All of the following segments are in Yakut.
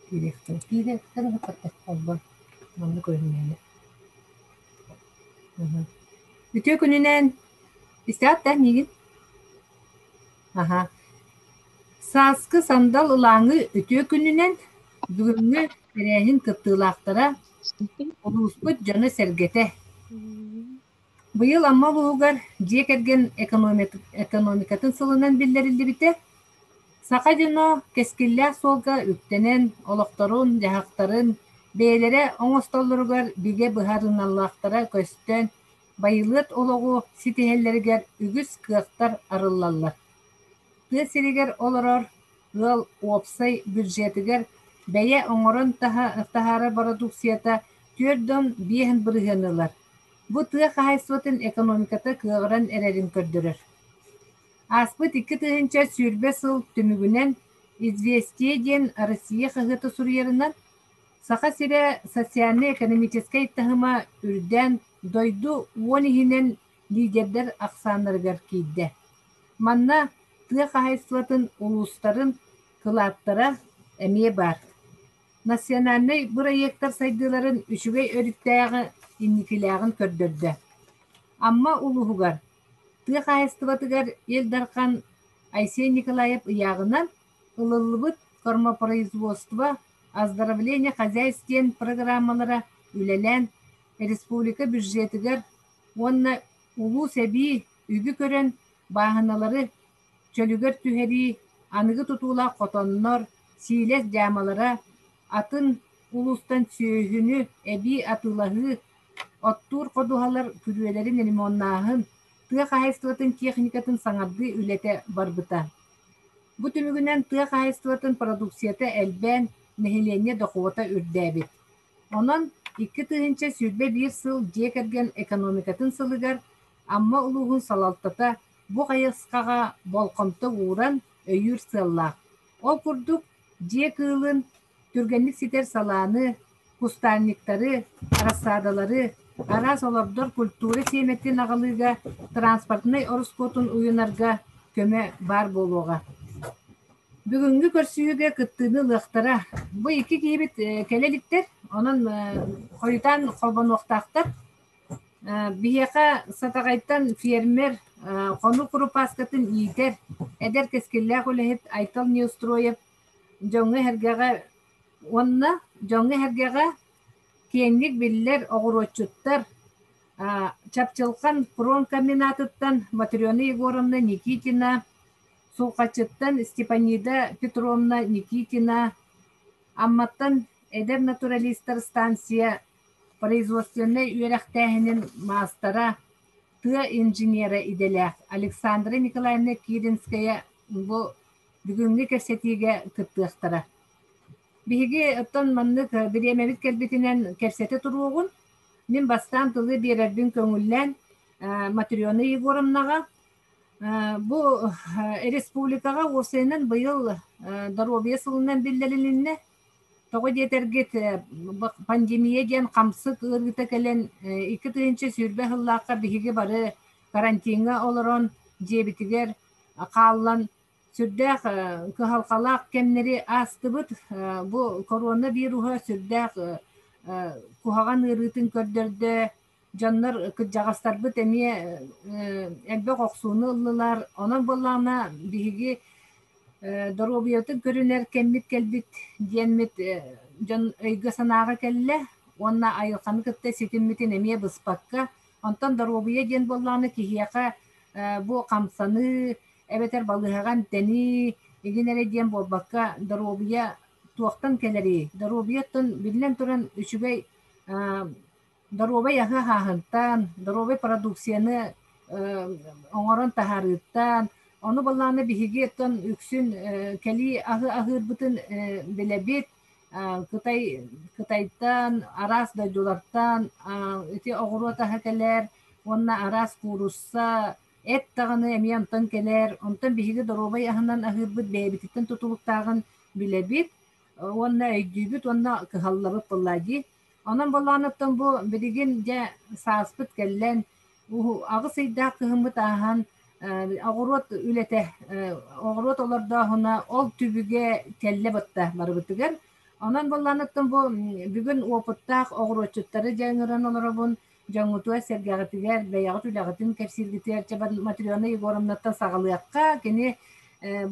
Киириэхтэрэ. Киириэхтэрэ холбон. Манна көрүннээнэ. Үтүө күнүнэн! Истэҕит да миигин? Аһа. Сааскы сандал ылааҥы үтүө күнүнэн бүгүҥҥү тэрээһин кыттыылаахтара улууспут дьоно-сэргэтэ. Быйыл Амма улууһугар дьиэ кэргэн экономикатын сылынан биллэриллибитэ. Саха дьоно кэскиллээх суолга үктэнэн, олохторун-дьаһахтарын бэйэлэрэ оҥостоллоругар бигэ быһаарыналаахтара көстөн, байылыат олоҕу ситиһэллэригэр үгүс кыахтар арыллаллар. Тыа сиригэр олорор ыал уопсай бюджетыгар бэйэ оҥорон таһаарар бородууксуйата 4,5 бырыһыаны ылар. Бу тыа хаһаайыстыбатын экономиката кыаҕыран эрэрин көрдөрөр. Ааспыт 2020 сыл түмүгүнэн «Известия» диэн Россия хаһыата суруйарынан, Саха сирэ социальнай-экономическай таһыма үрдээн дойду 10 иһинэн лидердэр ахсааннарыгар киирдэ. Манна тыа хаһаайыстыбатын улуустарын кылааттара эмиэ баар. Национальнай бырайыактар сайдыыларын үчүгэй өрүттээҕи инникилээҕин көрдөрдө. Амма улууһугар тыа хаһаайыстыбатыгар Ил Дархан Айсен Николаев ыйааҕынан ылыллыбыт кормопроизводство, оздоровление хозяйств диэн программалара үлэлээн республика бюджетыгар уонна улуус эбии үбү көрөн бааһыналары чөлүгэр түһэрии, аныгы тутуулаах хотоннор, сиилэс дьаамалара, атын улуустан сүөһүнү эбии атыылаһыы, оттуур ходуһалар күрүөлэрин ремоннааһын, тыа хаһаайыстыбатын техникатын саҥардыы үлэтэ барбыта. Бу түмүгүнэн тыа хаһаайыстыбатын продукцията элбээн, нэһилиэнньэ дохуота үрдээбит. Онон 2021 сыл дьиэ кэргэн экономикатын сылыгар Амма улууһун салалтата бу хайысхаҕа болҕомто ууран өйүүр сыаллаах. Ол курдук, дьиэ кыылын түргэнник ситэр салааны, кустаанньыктары, рассадалары, араас олордор культура сиэмэтин аҕалыыга транспортнай ороскуотун уйунарга көмө баар буолуоҕа. Бүгүҥҥү көрсүһүүгэ кыттыыны ылыахтара. Бу икки киһибит кэлэ иликтэр, онон хойутаан холбонуохтаахтар. Биһиэхэ Сатаҕайтан фермер, хонуу курупааскатын иитэр, эдэр кэскиллээх үлэһит Айтал Неустроев дьоҥҥо-сэргэҕэ уонна дьоҥҥо-сэргэҕэ киэҥник биллэр оҕуруотчуттар Чапчылҕан промкомбинатыттан Матрена Егоровна Никитина, Сулҕаччыттан Степанида Петровна Никитина, Амматтан эдэр натуралистар станция производственнай үөрэхтээһинин маастара, тыа инженерэ идэлээх Александра Николаевна Киринская бу бүгүҥҥү кэпсэтиигэ кыттыахтара. Биһиги оттон маннык бириэмэбит кэлбитинэн кэпсэтэ туруоҕун. Мин бастаан тылы биэрэрбин көҥүллээн Матрена Егоровнаҕа бу республикаҕа уопсайынан быйыл доруобуйа сылынан биллэрилиннэ. Тоҕо диэтэргит, пандемия диэн хамсык ыарыыта кэлэн 2020 сыллаахха биһиги бары карантиҥҥа олорон дьиэбитигэр хааллан сүрдээх кыһалҕалаах кэмнэри аастыбыт. Бу корона вируһа сүрдээх куһаҕан ыарыытын көрдөрдө. Дьоннор кырдьаҕастарбыт эмиэ элбэх охсууну ыллылар. Онон буоллаҕына биһиги доруобуйатын көрүнэр кэммит кэлбит диэммит дьон өйгө-санааҕа кэллэ уонна айылҕаны кытта ситиммитин эмиэ быспакка, онтон доруобуйа диэн буоллаҕына киһиэхэ бу хамсаныы эбэтэр балыыһаҕа эмтэнии игин эрэ диэн буолбакка, доруобуйа туохтан кэлэрий? Доруобуйаттан биллэн туран үчүгэй доруобай аһы аһааһынтан, доруобай продукцияны оҥорон таһаарыыттан, ону былааны биһиги оттон үксүн кэлии аһы аһыырбытын билэбит. Кытай Кытайтан, араас дойдулартан ити оҕуруот аһа кэлэр уонна араас куурусса, эт даҕаны эмиэ онтон кэлэр. Онтон биһиги доруобай аһынан аһыырбыт бэйэбититтэн тутулуктааҕын билэбит уонна өйдүүбүт уонна кыһаллабыт буоллаа дии. Онон буоллаҕына бу билигин дьэ сааспыт кэллэн, 8 ыйдаах кыһыммыт ааһан оҕуруот үлэтэ, оҕуруот олордооһуна ол түбүгэ кэллэ батта барыбытыгар. Онон буолланыттан бу бүгүн уопуттаах оҕуруотчуттары дьэ ыҥыран олоробун. Дьоҥҥутугар сэргэҕитигэр, бэйэҕит үлэҕитин кэпсииргитигэр чэ Матрена Егоровнаттан саҕалыахха. Кини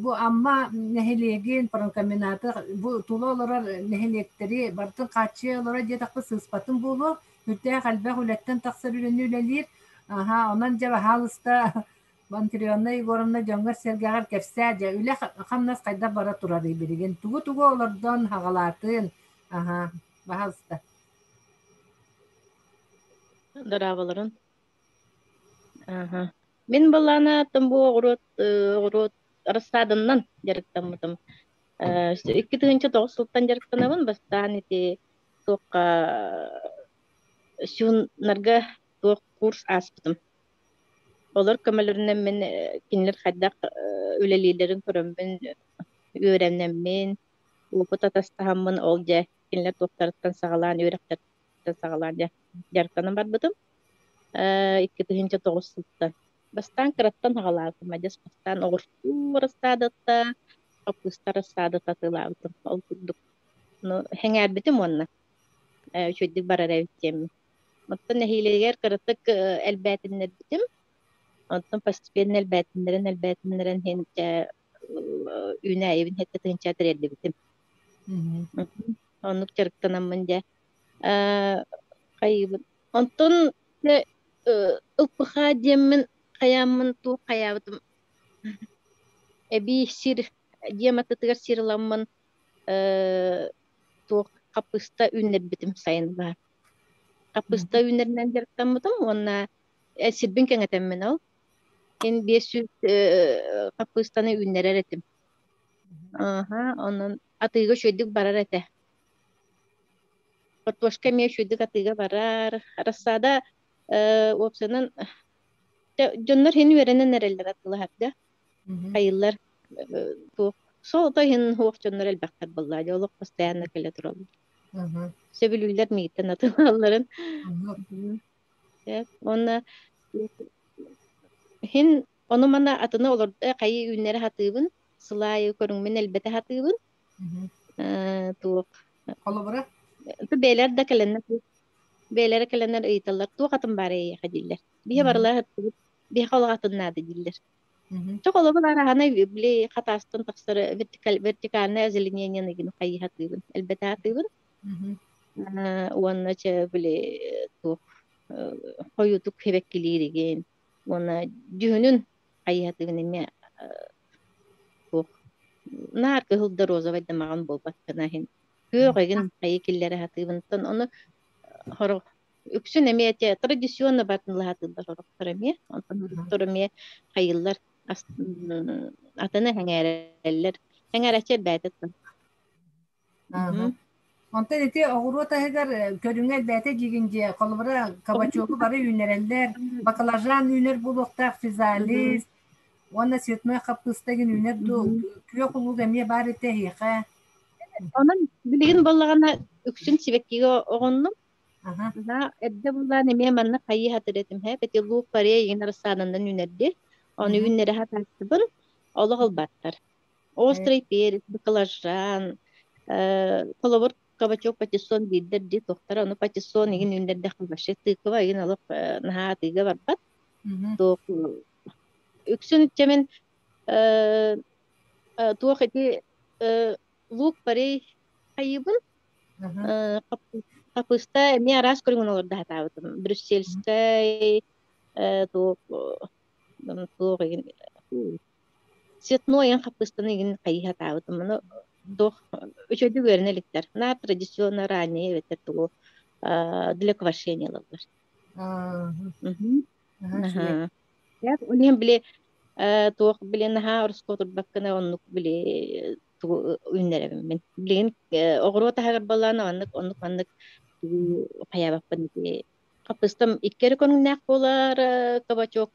бу Амма нэһилиэгин, промкомбинаты бу тула олорор нэһилиэктэри барытын хааччыйа олорор диэтэхпит сыыспатым буолуо. Сүрдээх элбэх үлэттэн тахсар үлэни үлэлиир. Аһа, онон дьэ баһаалыста Матрена Егоровна дьоҥҥор-сэргэҕэр кэпсээ дьэ үлэ-хамнас хайдах бара турарый билигин? Тугу-тугу олордон хаҕалаатын? Аһа, баһаалыста. Дорооболорун. Аха. Мин былаана бу оҕуруот оҕуруот рассаданнан дьарыктаммытым. 2009 сылтан дьарыктанабын. Бастаан ити туохха сюннарга туох курс ааспытым. Олор көмөлөрүнэн мин кинилэр хайдах үлэлииллэрин көрөммүн, үөрэнэммин, уопут атастаһаммын ол дьэ кинилэр туохтарыттан саҕалаан үөрэхтэриттэн саҕалаан дьэ дьарыктанан барбытым. 2009 сылтан. Бастаан кыраттан саҕалаабытым, адьас бастаан оҕурсуу рассадата, хаппыыста рассадата атыылаабытым. Ол курдук ну, сэҥээрбитим уонна үчүгэйдик барар эбит диэммин. Оттон нэһиилэгэр кыратык элбээтиннэрбитим. Онтон постепенно элбээтиннэрэн элбээтиннэрэн иһин үүнээйибин сэттэ тыһыынча тэрийдибитим. Оннук дьарыктанаммын дьэ хайыыбын. Онтон дьэ ЛПХ диэммин хайааммын туох хайаабытым эбии сир дьиэм аттытыгар сир ыламмын туох хаппыыста үүннэрбитим сайын баар. Хаппыыста үүнэринэн дьарыктаммытым уонна сирбин кэҥэтэммин ол. Мин 500 хаппыыстаны үүннэрэр этим. Аха, онон атыыга үчүгэйдик барар этэ. Хортуоска эмиэ үчүгэйдик атыыга барар. Рассада уопсайынан дьоннор иһин үөрэнэн эрэллэр атыылаһарга. Хайыыллар туох солото иһин суох дьоннор элбэхтэр буоллаа дьэ олох постоянно кэлэ тураллар. Сөбүлүүллэр миигиттэн атыылаһалларын. Уонна иһин ону-маны атыны олордо хайыы үүннэрэ сатыыбын, сылаайы көрүҥмүн элбэтэ сатыыбын. Туох Холобура? Бэйэлэр да кэлэннэр бэйэлэрэ кэлэннэр ыйыталлар туох атын баар эйиэхэ дииллэр. Биһи барылар аттыбыт биһиэхэ олох атын наада дииллэр. Чэ холобур араһана били хатаастан тахсар вертикальное озеленение гин хайыы сатыыбын, элбэтэ сатыыбын. Уонна чэ били туох хойутук сибэккилииригин уонна дьүһүнүн хайыы сатыыбын эмиэ туох наар кыһыл да розовай да маҕан буолбат гына иһин күөх игин хайыы киллэрэ сатыыбын. Оттон ону сорох үксүн эмиэ те традиционно баатынлаһатыыллар сорохтор эмиэ онтон сорохтор эмиэ хайыыллар атыны сэҥээрэллэр сэҥээрээччи элбээтэ Онтон ити оҕуруот аһыгар көрүҥэ элбээтэ диигин дии. Холобура, кабачогу бары үүннэрэллэр, баклажан үүнэр буолуохтаах, физалис уонна цветной хаппыыста игин үүнэр дуу, күөх улуук эмиэ баар этэ эһиэхэ. Онон билигин буоллаҕына үксүн сибэккигэ оҕоннум. Аһа, эрдэ буллаан эмиэ манна хайыы сатыр этим һэ, петелук паре игин рассаданан үүнэрди. Ону үүннэрэ сатааччыбын, олох ылбаттар. Острый перец, баклажан, холобур, кабачок патиссон биирдэр дии туохтара, ону патиссон игин үүннэрдэххэ вообще тыква игин олох наһаа атыыга барбат. Туох үксүн чэмин туох ити лук парей хайыыбын хапыста эмиэ араас көрүҥүн олордо сатаабытым. Брюссельскай, туох туох игин Цветной хаппыыстаны игин хайыы сатаабытым. Ону туох үчүгэйдик үөрэнэ иликтэр. Наар традиционно ранее эбэтэр тугу для квашения ылаллар. Аха. Ол иһин били туох били наһаа ороскуотурбаккына оннук били тугу үүннэрэбин мин. Билигин оҕуруот аһыгар буоллаҕына маннык оннук маннык тугу хайаабаппын ити хаппыыстам икки эрэ көрүҥнээх буолар кабачок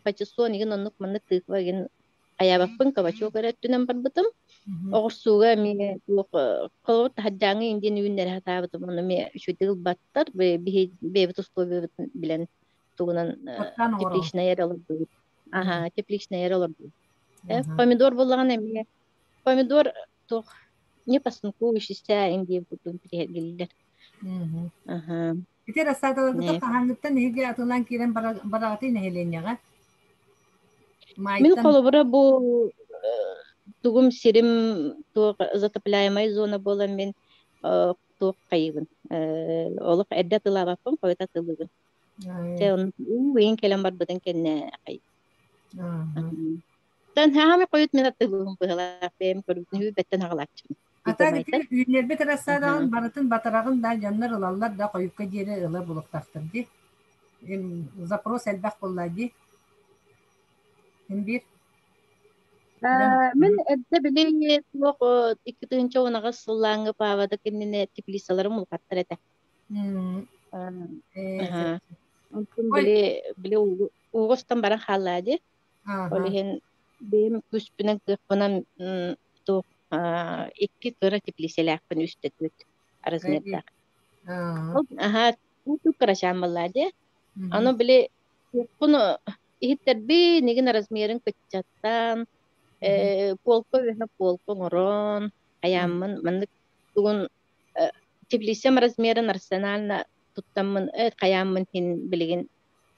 патиссон игин оннук маннык тыква игин хайаабаппын кабачок эрэ өттүнэн барбытым. Оҕурсууга эмиэ туох холобур таһырдьааҥҥы индиэн үүннэрэ сатаабытым ону эмиэ үчүгэйдик ылбаттар биһи бэйэбит условиябытын билэн тугунан тепличная эрэ олордубут. Аха тепличная эрэ олордубут. Помидор буоллаҕына эмиэ помидор туох Не пасынкующийся диэн курдук интириэһиргииллэр. Аха. Ити рассадаларгыта хаһааҥҥыттан эһиги атылаан киирэн бараҕытый нэһилиэнньэҕэ? Мин Маайтан холобура бу тугум сирим туох затопляемай зона буолан мин туох хайыыбын олох эрдэ атылаабаппын хойут атылыыбын. Чэ оннук уу ыйын кэлэн барбытын кэннэ Тан хаһан хойут мин аттыгым быһалаах бэйэм көрбүтүн бэттэн аҕалааччыбын. А так ити үүннэрбит рассадаҕын барытын батараҕын да дьоннор ылаллар да хойукка диэри ыла булуктахтар дии. Запрос элбэх буолла дии. Ким биир? Мин эрдэ били туох 2018 сыллааҥҥы паавада кинини теплицаларым улахаттар этэ. Онтун били били ууга устан баран хааллаа дии. Ол иһин бэйэм күүспүнэн кыахпынан туох икки кыра теплицэлээхпин үс да түөрт размердаах. Ол аһаа курдук кырачаан буоллаа дии. Аны били туохпун иһиттэрбин игин размерын кыччаттан полка үөһэ полка оҥорон айааммын маннык тугун теплицам размерын рационально туттаммын хайааммын иһин билигин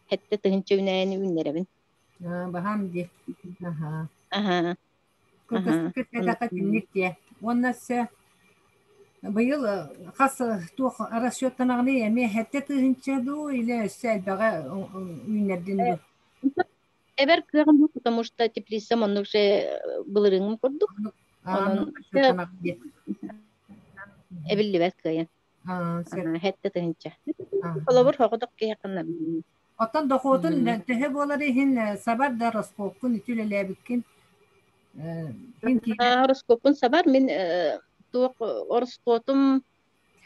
7 тыһыынча үүнээйини үүннэрэбин. Баһаам дии. Аһаа. Аһаа. Кылгастык кэпсээтэххэ итинник диэ. Уонна өссө быйыл хас туох расчеттанаҕыный эмиэ 7 тыһыынча дуу или өссө элбэҕи үүннэрдин дуу? Эбэр кыаҕым суох, потому что теплицам оннук же былырыыҥҥым курдук. Онон эбиллибэт кыайан. 7 тыһыынча. Холобур, соҕотох киһиэхэ Оттон дохуотун төһө буолар иһин сабар да ороскуоппун ити үлэлээбиккин Ороскуоппун сабар мин туох ороскуотум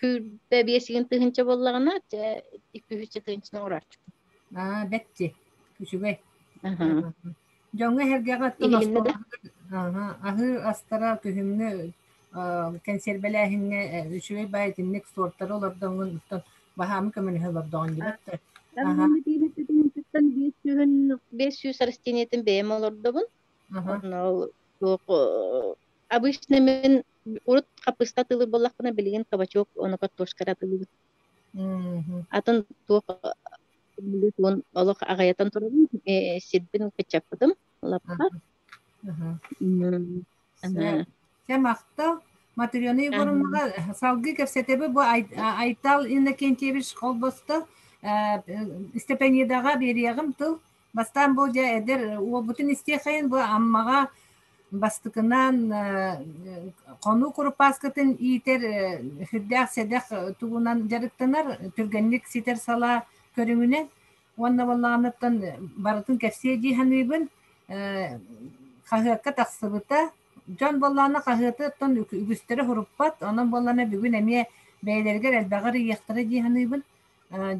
25 тыһыынча буоллаҕына, 200 тыһыынчаны урааччыбын. Аа, бэт үчүгэй. Дьоҥҥо-сэргэҕэ оттон остуолга аһыыр астара күһүҥҥү кэнсиэрбэлээһиҥҥэ үчүгэй баай итинник суортары олордоҥҥун оттон баһаамы көмөлөһө олордоҕун дибэт да. 500 растениетын бэйэм олордобун. Онно ол туох обычно мин урут хаппыста атыылыыр буоллахпына билигин кабачок уонна картошка атыылыыбын. Атын туох туон олох аҕыйатан турабын сирбин кыччаппытым лаппа. Чэ махтал. Матрена Егоровнаҕа салгыы кэпсэтэбит бу Айтал Иннокентьевич холбосто Степанидаҕа биэриэҕим тыл. Бастаан бу дьэ эдэр уолбутун истиэхэйин бу Аммаҕа бастакынан хонуу курупааскытын иитэр сүрдээх сэдэх тугунан дьарыктанар, түргэнник ситэр салаа көрүҥүнэн уонна буоллаҕыттан барытын кэпсиэ дии саныыбын. Хаһыакка тахсыбыта. Дьон буоллаҕына хаһыаты оттон үгүстэрэ суруппат, онон буоллаҕына бүгүн эмиэ бэйэлэригэр элбэҕи арыйыахтара дии саныыбын.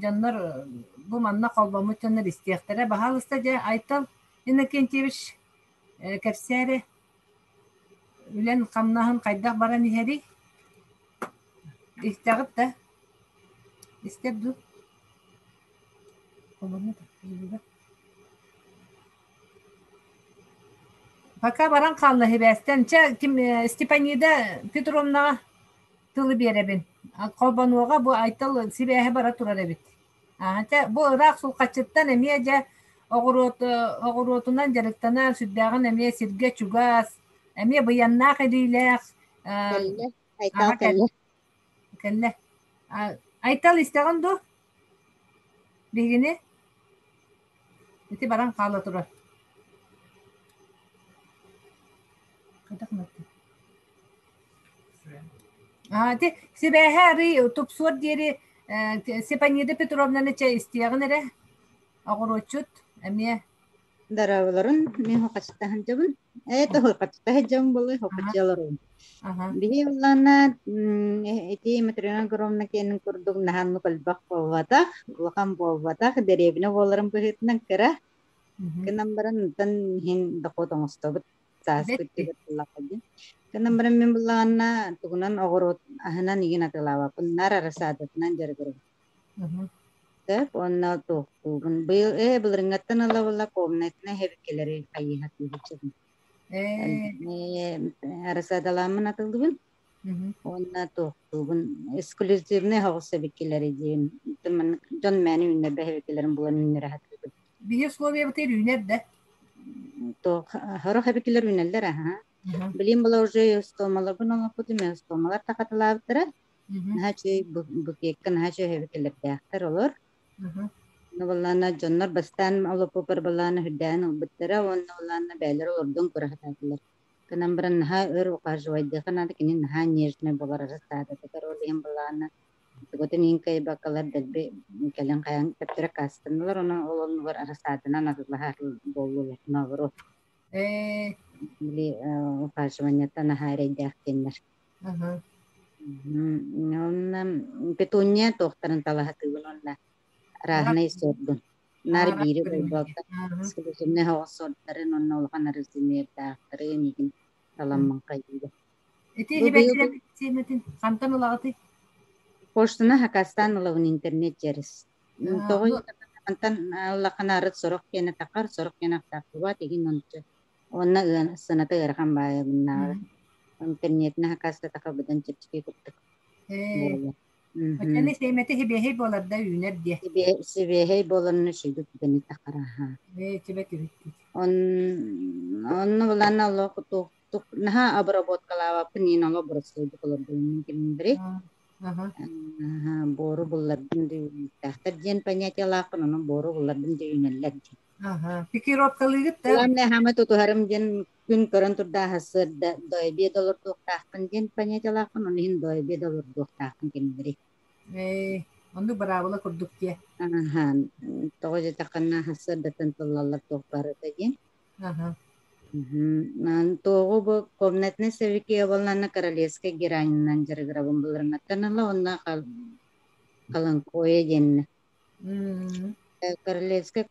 Дьоннор бу манна холбоммут дьоннор истиэхтэрэ. Баһаалыста дьэ, Айтал Иннокентьевич кэпсээ эрэ, үлэн хамнаһын хайдах баран иһэрий? Истэҕит да? Истэр дуу? Пока баран хаалла сибээстэн. Чэ, ким Степанида Петровнаҕа тылы биэрэбин. Холбонуоҕа бу Айтал сибээһэ бара турар эбит. Чэ, бу ыраах Сулхаччыттан эмиэ дьэ оҕуруот оҕуруотунан дьарыктанар сүрдээҕин эмиэ сиргэ чугас, эмиэ быйаннаах илиилээх Кэллэ, Айтал кэллэ. Кэллэ. Айтал истэҕин дуо? Биһигини? Ити баран хаала турар. Хайдах Ити сибээһэ арый тупсуор диэри Степанида Петровнаны чэ истиэҕин эрэ. Оҕуруотчут эмиэ. Дорооболорун, мин хохочута сылдьабын. Ээ, хохочута сылдьабын буолуй, хохочуйа олоробун. Биһи ыллаана ити Матрена Егоровна киэнин курдук наһаа элбэх буолбатах, улахан буолбатах, дэриэбинэ буоларын быһыытынан кыра. Гынан баран онтон иһин дохуот оҥостобут сааспыт түгэр буоллаҕа дии. Гынан баран мин буллаҕына тугунан оҕуруот аһынан игин атыылаабаппын, наар арасаадатынан дьарыгырабын. Сөп уонна туохтуубун. Быйыл былырыҥҥаттан ыла буолла комнатнай Уонна туохтуубун эксклюзивный соҕус эбиккилэри диэн дьон мээнэ үүннэрбэт эбиккилэрин булан үүннэрэ сатыыбын. Биһи условиябытыгар үүнэр да? Туох сорох эбиккилэр үүнэллэр аһа. Билим была уже стомаларбын оҥорбутум, стомалар тахатылаабыттара. Наһаа үчүгэй букекка наһаа үчүгэй эбиккилэрдээхтэр олор. Буоллаана дьоннор бастаан олоппупар буоллаана үрдээн ылбыттара уонна буоллаана бэйэлэрэ олордон көрө сатаатылар. Гынан баран наһаа өр ухаживайдыаха наада, кини наһаа нежный буолар ыстаадатыгар ол иһин буоллаана тугутун иһин кыайбаккалар дэлби кэлэн хайаан төптөрө аккаастаннылар, онон ол оннугар арасаатынан атыылаһар буоллулар наоборот. Э Били ухаживаниеттан наһаа эрэйдээх диэннэр. Онно петуния туохтарын талаһатыыбын уонна арааһынай суордун. Наар биири буолбакка, эксклюзивнай оһоҕос суордарын уонна улахан размердаахтары миигин таламмын хайыыбын. Ити Бу быйыл сибэккилэр сиэмэтин хантан ылаҕытый? Почтаны хакастаан ылабын интернет через. Тоҕо мантан ыллаххына арыт сорох киэнэ тахар, сорох киэнэ ахтаахтыбат игин ончу. Уонна ыан сыаната ыарахан баайабыннааҕы. Интернетинэ хакастатаха быдан чэпчэки курдук буолар. Оччону сиэмэтэ сибиэһэй буолар да үүнэр диэ. Сибиэһэй буоларына үчүгэй түгэни тахараха. Ээ, чэбэ түбүттүт. Онно булаана олох туох наһаа обработкалаабаппын иин олох боростуойдук олордубун кимнэри. Буору буллардым дүүнүөхтээхтэр диэн понятиелаахпын, онон буору буллардым дүүнэллэр диэн. Пикировкалыыгыт да? Главное, хаама тутуһарым диэн күн көрөн турдааһа сырда дойбиэ долордуохтаахпын диэн понятиелаахпын, ол иһин дойбиэ долордуохтаахпын кинилэри. Ээ, оннук быраабыла курдук диэ. Аха, тоҕо диэтэххинэ сарсыардаттан тыллаллар туох барыта диэн. Туоҕу бу комнатнай сэбикиэ буоллаҕына королевскай геранинан дьарыгырабын былырыҥҥаттан ыла уонна каланкоя диэннэ. Королевскай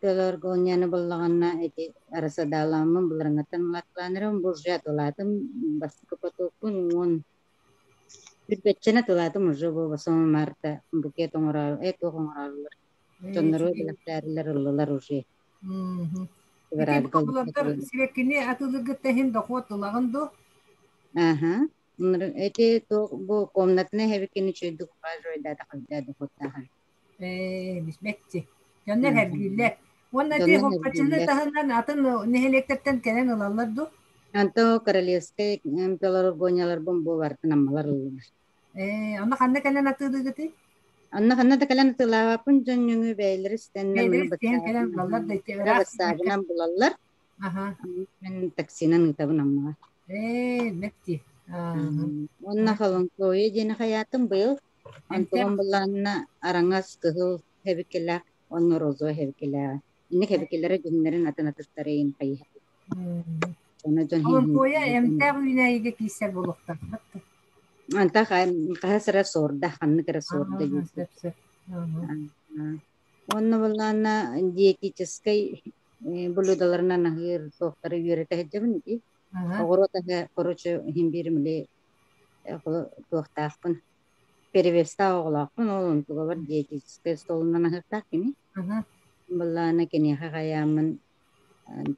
пеларгонияны буллаҕына ити арасадаалааммын былырыҥҥаттан ылаттаан эрэн буржуя атылаатым бастакы потокпун уон Үрбэччэнэ тылаатым уже бу 8 марта букет оҥороор э туох оҥороорулар дьоннору бэлэхтээрилэр ыллылар уже Ити бобулардар сибэккини атыылыыргыт иһин дохуот ылаҕын дуо? Аха. Эти туох бу комнатнай эбиккини үчүгэйдик ухаживайдаатахайда дохуоттаахан. Ээ, бисмэччи. Дьоннор эргииллэр. Уонна ити Дьоннор хоппаччыны эргииллэр. таһынан атын нэһилиэктэртэн кэлэн ылаллар дуо? Анто королевскай пеларгонияларбын бу барытын аммалар ыллылар. Ээ, онно ханна кэлэн атыылыыгытый? Онно ханна да кэлэн атыылаабаппын дьон нөҥүө бэйэлэрэ истэннэр Бэйэлэрэ маны истиһэн кэлэн ылаллар да ити ыраах сибэккэ. бассаабынан булаллар. Аха. Мин таксинан ыытабын Аммаҕа. Ээ, мэкти. Ааһа. Уонна Холонкоя диэни хайаатым быйыл. Эмтээх Онтугум былаанна араҥас, кыһыл хэбикилээх уонна розовай хэбикилээҕэ. Инник хэбикилэрэ дьүһүннэрин атын атыттарыйын хайыһа. Ону дьон Холонкоя эмтээх үүнээйигэ киирсэр буолуохтаахпыт. Анта хаһыс эрэ суорда, ханнык эрэ суорда Аа, диир. сөп сөп. Уонна былаанна диетическэй блюдаларынан аһыыр суохтары үөрэтэ сылдьабын ити. Оҕуруот аһа, короче, иһин биирим или туохтаахпын перевестаах оҕолоохпун, ол онтугабар диетическэй столунан аһыахтаах кини. Былаана киниэхэ хайааммын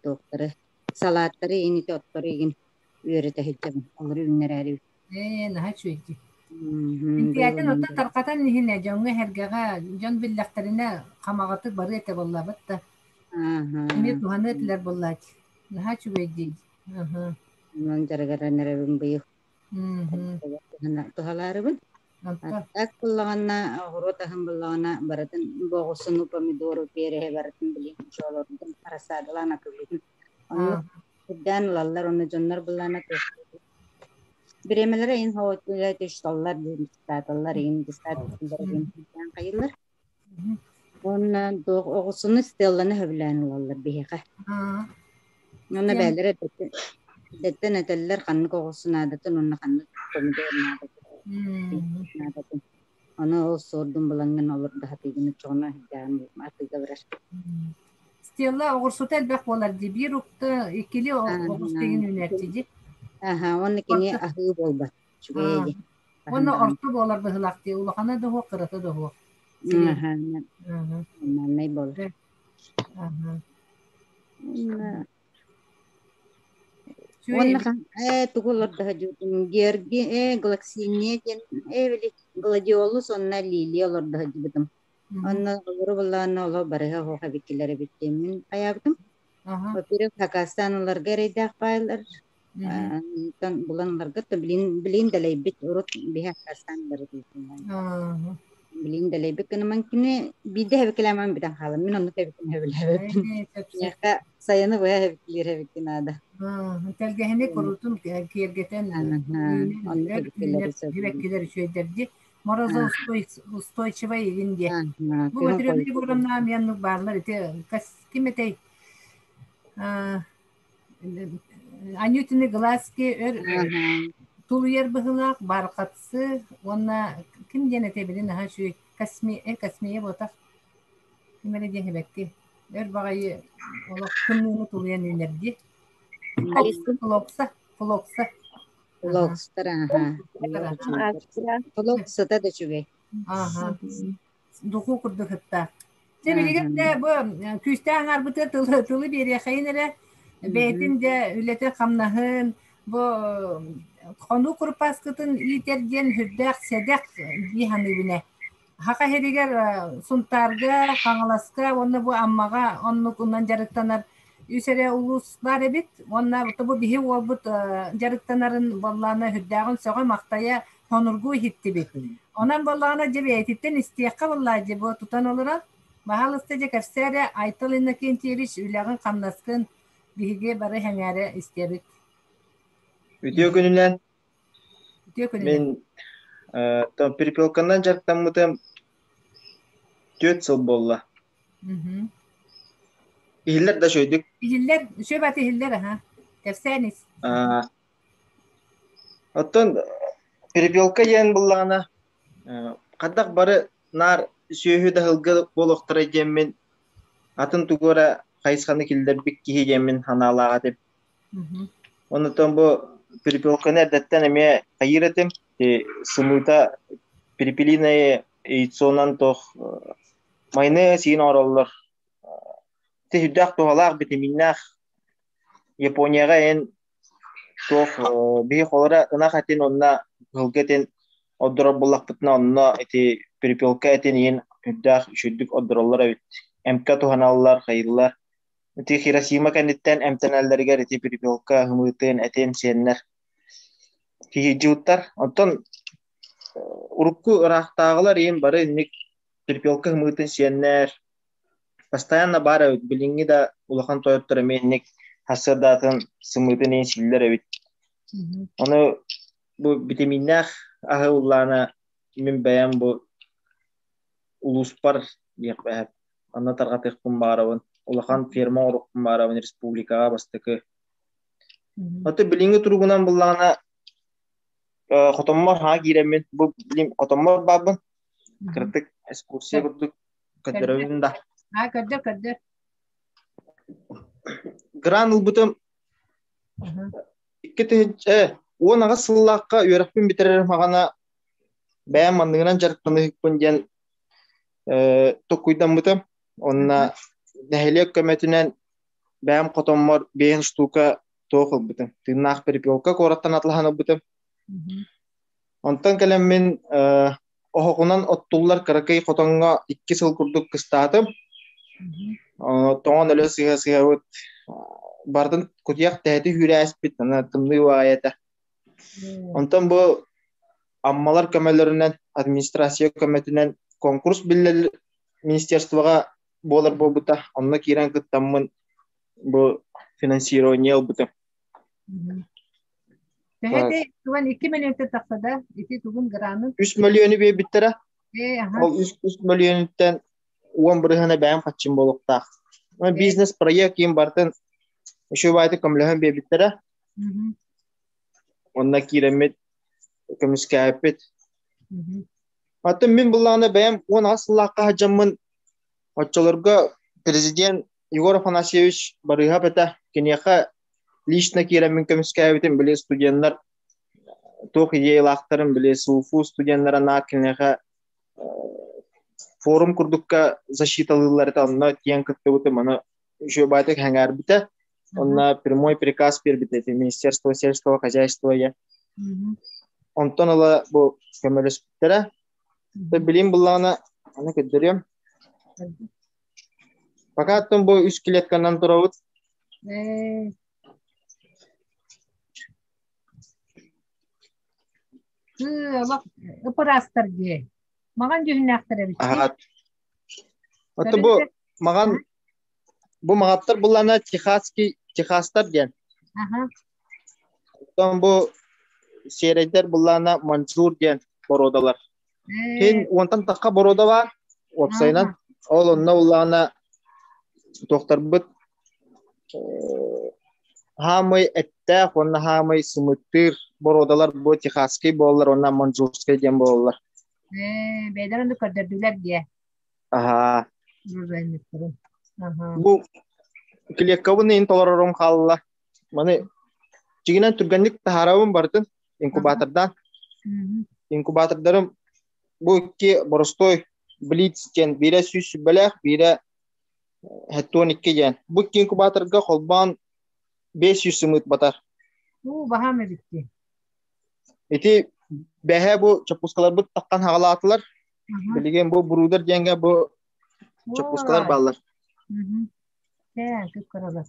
туохтары салааттары иин ити оттору игин үөрэтэ сылдьабын. Олору үүннэрээри. Ээ, наһаа үчүгэй дии. Быйыл Интиэтин онон оттон тарҕатан иһинэ дьоҥҥо-сэргэҕэ дьон биллэхтэринэ хамаҕатык барыа этэ буоллаабыт да. Эмиэ туһаныа этилэр буоллааччы. Наһаа үчүгэй дии. Онон дьарыгыран эрэбин быйыл. Туһалаарыбын. Онтон Так буллаҕына, оҕуруот аһын буллаҕына барытын боҕусуну, помидору, переһи барытын билин олордум, рассадалаан атыылыыбын. Оннук үрдээн ылаллар, уонна дьоннор буллаҕына Бириэмэлэрэ иһин хоһуйа диэн иһин дьассаат хайыыллар. Уонна оҕусуну стелланы сөбүлээн ылаллар биһиэхэ. Уонна бэйэлэрэ эрдэттэн этэллэр ханнык оҕусу наадатын уонна ханнык помидор наадатын. наадатын. Ону ол суордун булаҥҥын олордо сатыыгын оччоҕуна сирдээҕин атыыга барар. Стелла оҕурсута элбэх буолар дии. Биир укта иккили оҕус тигин үүнээччи дии. Аха, уонна кини аһыы буолбат. Үчүгэй дии. Уонна орто буолар быһыылаах дии. Улахана да суох, кырата да суох. Аха, нормальнай буолар. Уонна тугу олордо сылдьыбытым Георгий Глоксиния диэн били гладиолус уонна лилия олордо сылдьыбытым. Онно олору буллаҕына олох барыһа оһох эбиккилэр эбит диэммин хайаабытым. Во-первых, хакастаан ыларга эрэйдээх баайлар. Онтон булан ыларга билин билин дэлэйбит урут биһи хакастаан ылар этибит. Билин дэлэйбит гынаман кини биирдэ хэбикилээмэн бүтэн хаалан мин оннук эбиккин хэбилээбэппин. Миэхэ сайыны быһа хэбикилиир эбиккин наада. Тэлгэһини курутун киэргэтэн Оннук эбиккилэри сибэккилэр үчүгэйдэрди морозоустойчивай игин диэ. Бу Матрена Егоровна миэннук бааллар ити ким этэй Анютины глазки өр тулуйар быһыылаах бархатцы уонна ким диэн этэ билин наһаа үчүгэй Космея буотах ким эрэ диэн эбэкки өр баҕайы олох тымныыны тулуйан үүнэрдии флокса флокса Флокстар аха флоксата да үчүгэй аха духуу курдук сыттаах. Дьэ билигин дэ бу күүстээх аҥаарбытыгар тылы, тылы биэриэхэйин эрэ бэйэтин дьэ үлэтин хамнаһын бу хонуу курупааскытын иитэр диэн сүрдээх сэдэх дии саныыбын ээ. Саха сиригэр Сунтаарга, Хаҥаласка уонна бу Аммаҕа оннук унан дьарыктанар үс эрэ улуус баар эбит. Уонна бу биһи уолбут дьарыктанарын буоллаҕына сүрдээҕин сөҕө-махтайа сонургуу иһиттибит. Онон буоллаҕына дьэ бэйэтиттэн истиэххэ буоллаа дьэ бу тутан олорон. Баһаалыста дьэ кэпсээ эрэ Айтал Иннокентьевич үлэҕин-хамнаскын биһиги бары сэҥээрэ истиэбит. Үтүө күнүнэн. Үтүө күнүнэн. Мин перепелканан дьарыктаммытым 4 сыл буолла. Иһиллэр да үчүгэйдик. Иһиллэр, үчүгэй бат иһиллэр аха. Кэпсээн ис. Оттон перепелка диэн буллаҕына, хайдах бары наар сүөһү да сылгы буолуохтара диэммин, атын тугу эрэ хайысханы киллэрбит киһи диэммин санаалаах этим. Онтон бу перепелканы эрдэттэн эмиэ хайыыр этим. Сымыыта перепелиное яйцонан туох майонез сиин оҥороллор. Ити сүрдээх туһалаах, битэмииннээх. Японияҕа эн Суох, биһи холоро ынах этин уонна ыһылга этин ордорор буоллахпытына, онно ити перепелка этин иһин үрдээх үчүгдүк ордороллор эбит. Эмкэ туһаналлар, хайыыллар. Ити Хиросима кэнниттэн эмтэнэллэригэр ити перепелка ымыытын, этин сиэннэр киһирдьиуттар. Оттон урукку ыраахтааҕылар иһин бары инник перепелка ымыытын сиэннэр, Постоянно баар эбит, билиҥҥи да улахан тойоттор эмиэ инник сарсыардаатын сымыытын иһин сииллэр эбит. Ону бу битэмииннээх аһы ыллаана мин бэйэм бу улууспар диэхпэ онно тарҕатыахпын баҕарабын. Улахан ферма оҥоруохпун баҕарабын республикаҕа бастакы. Оттон билиҥҥи туругунан буллаҕына хотоммор хаҥа киирэммин бу билим хотоммор баарбын. Кыратык экскурсия курдук Көрдөрөбүн да. Аа, көрдөр, көрдөр. Гран ылбытым 2018 сыллаахха үөрэхпин бүтэрэрим хаҕана бэйэм манныгынан дьарыктаныһыкпын диэн токкуйдаммытым. Онно нэһилиэк көмөтүнэн бэйэм хотоммор биэһин штука туох ылбытым. Тыыннаах перепелка куораттан атлаһан ылбытым. Онтон кэлэммин оһоҕунан оттуллар кыракый хотоҥҥо 2 сыл курдук кыстаатым. Тоҥон өлө сыһа-сыһабыт барытын кутуйах тэһити үүрээспит, аны тымныы баҕайы этэ. Онтон бу Аммалар көмөлөрүнэн, администрация көмөтүнэн конкурс биллэр министерствоҕа буолар буолбута. Онно киирэн кыттаммын бу финансирование ылбытым. Төһө туган 2 мөлүйүөнтэн тахса да? Ити тугун гранын? 3 мөлүйүөнү биэрбиттэрэ. Ол 3 мөлүйүөнүттэн 10 бырыһына бэйэм хаччым буолуохтаах. Бизнес-проект киин бартын еще баайты көмөлөһөн биэрбиттэрэ. Онно киирэммит көмүскээппит. Оттон мин буллаҕына бэйэм 18 сыллаахха сылдьаммын оччолорго президент Егор Афанасьевич Барыыһап этэ. Киниэхэ лично киирэммин көмүскээбитим, били студеннар туох идеялаахтарын, били СУФУ студеннара наар киниэхэ форум курдукка защиталыыллар этэ, онно тиийэн кыттыбытым, ону үчүгэй баайдык сэҥээрбитэ. Онно прямой приказ биэрбит Министерство сельского хозяйства Онтон ыла бу көмөлөспүттэрэ. Билим буллаҕына аны көрдөрүөм. Пока оттон бу үс клетканан турабыт. Ыпыраастар дии. Маҕан дьүһүннээхтэр эбит. Ото бу маҕан бу маҕаттар буллана Техасский Техастар диэн. Оттон бу сиэрэйдэр буллана Манчжур диэн боруодалар. Кин уонтан тахха боруода баар уопсайынан. Ол онно буллаҕына туохтарбыт хаамай эттээх уонна хаамай сымыттыыр боруодалар бу Техасский буолаллар уонна Манчжурскай диэн буолаллар. Бэйэлэр ону көрдөрдүлэр диэ. Аһаа. Бу клеткабын иһин толорорум хаалла. Маны дьиҥинэн түргэнник таһаарабын барытын инкубатордаан. Инкубатордарым бу икки боростуой блиц диэн биирэ 100 сүбэлээх, биирэ 72 диэн. Бу икки инкубаторга холбоон 500 сымыыт батар. Уу, баһаам эбит дии. Ити бэһэ бу чоппускаларбыт таххан хаҕалаатылар. Билигин бу Брудер диэҥҥэ бу чоппускалар бааллар. Чэ, кып-кыралар.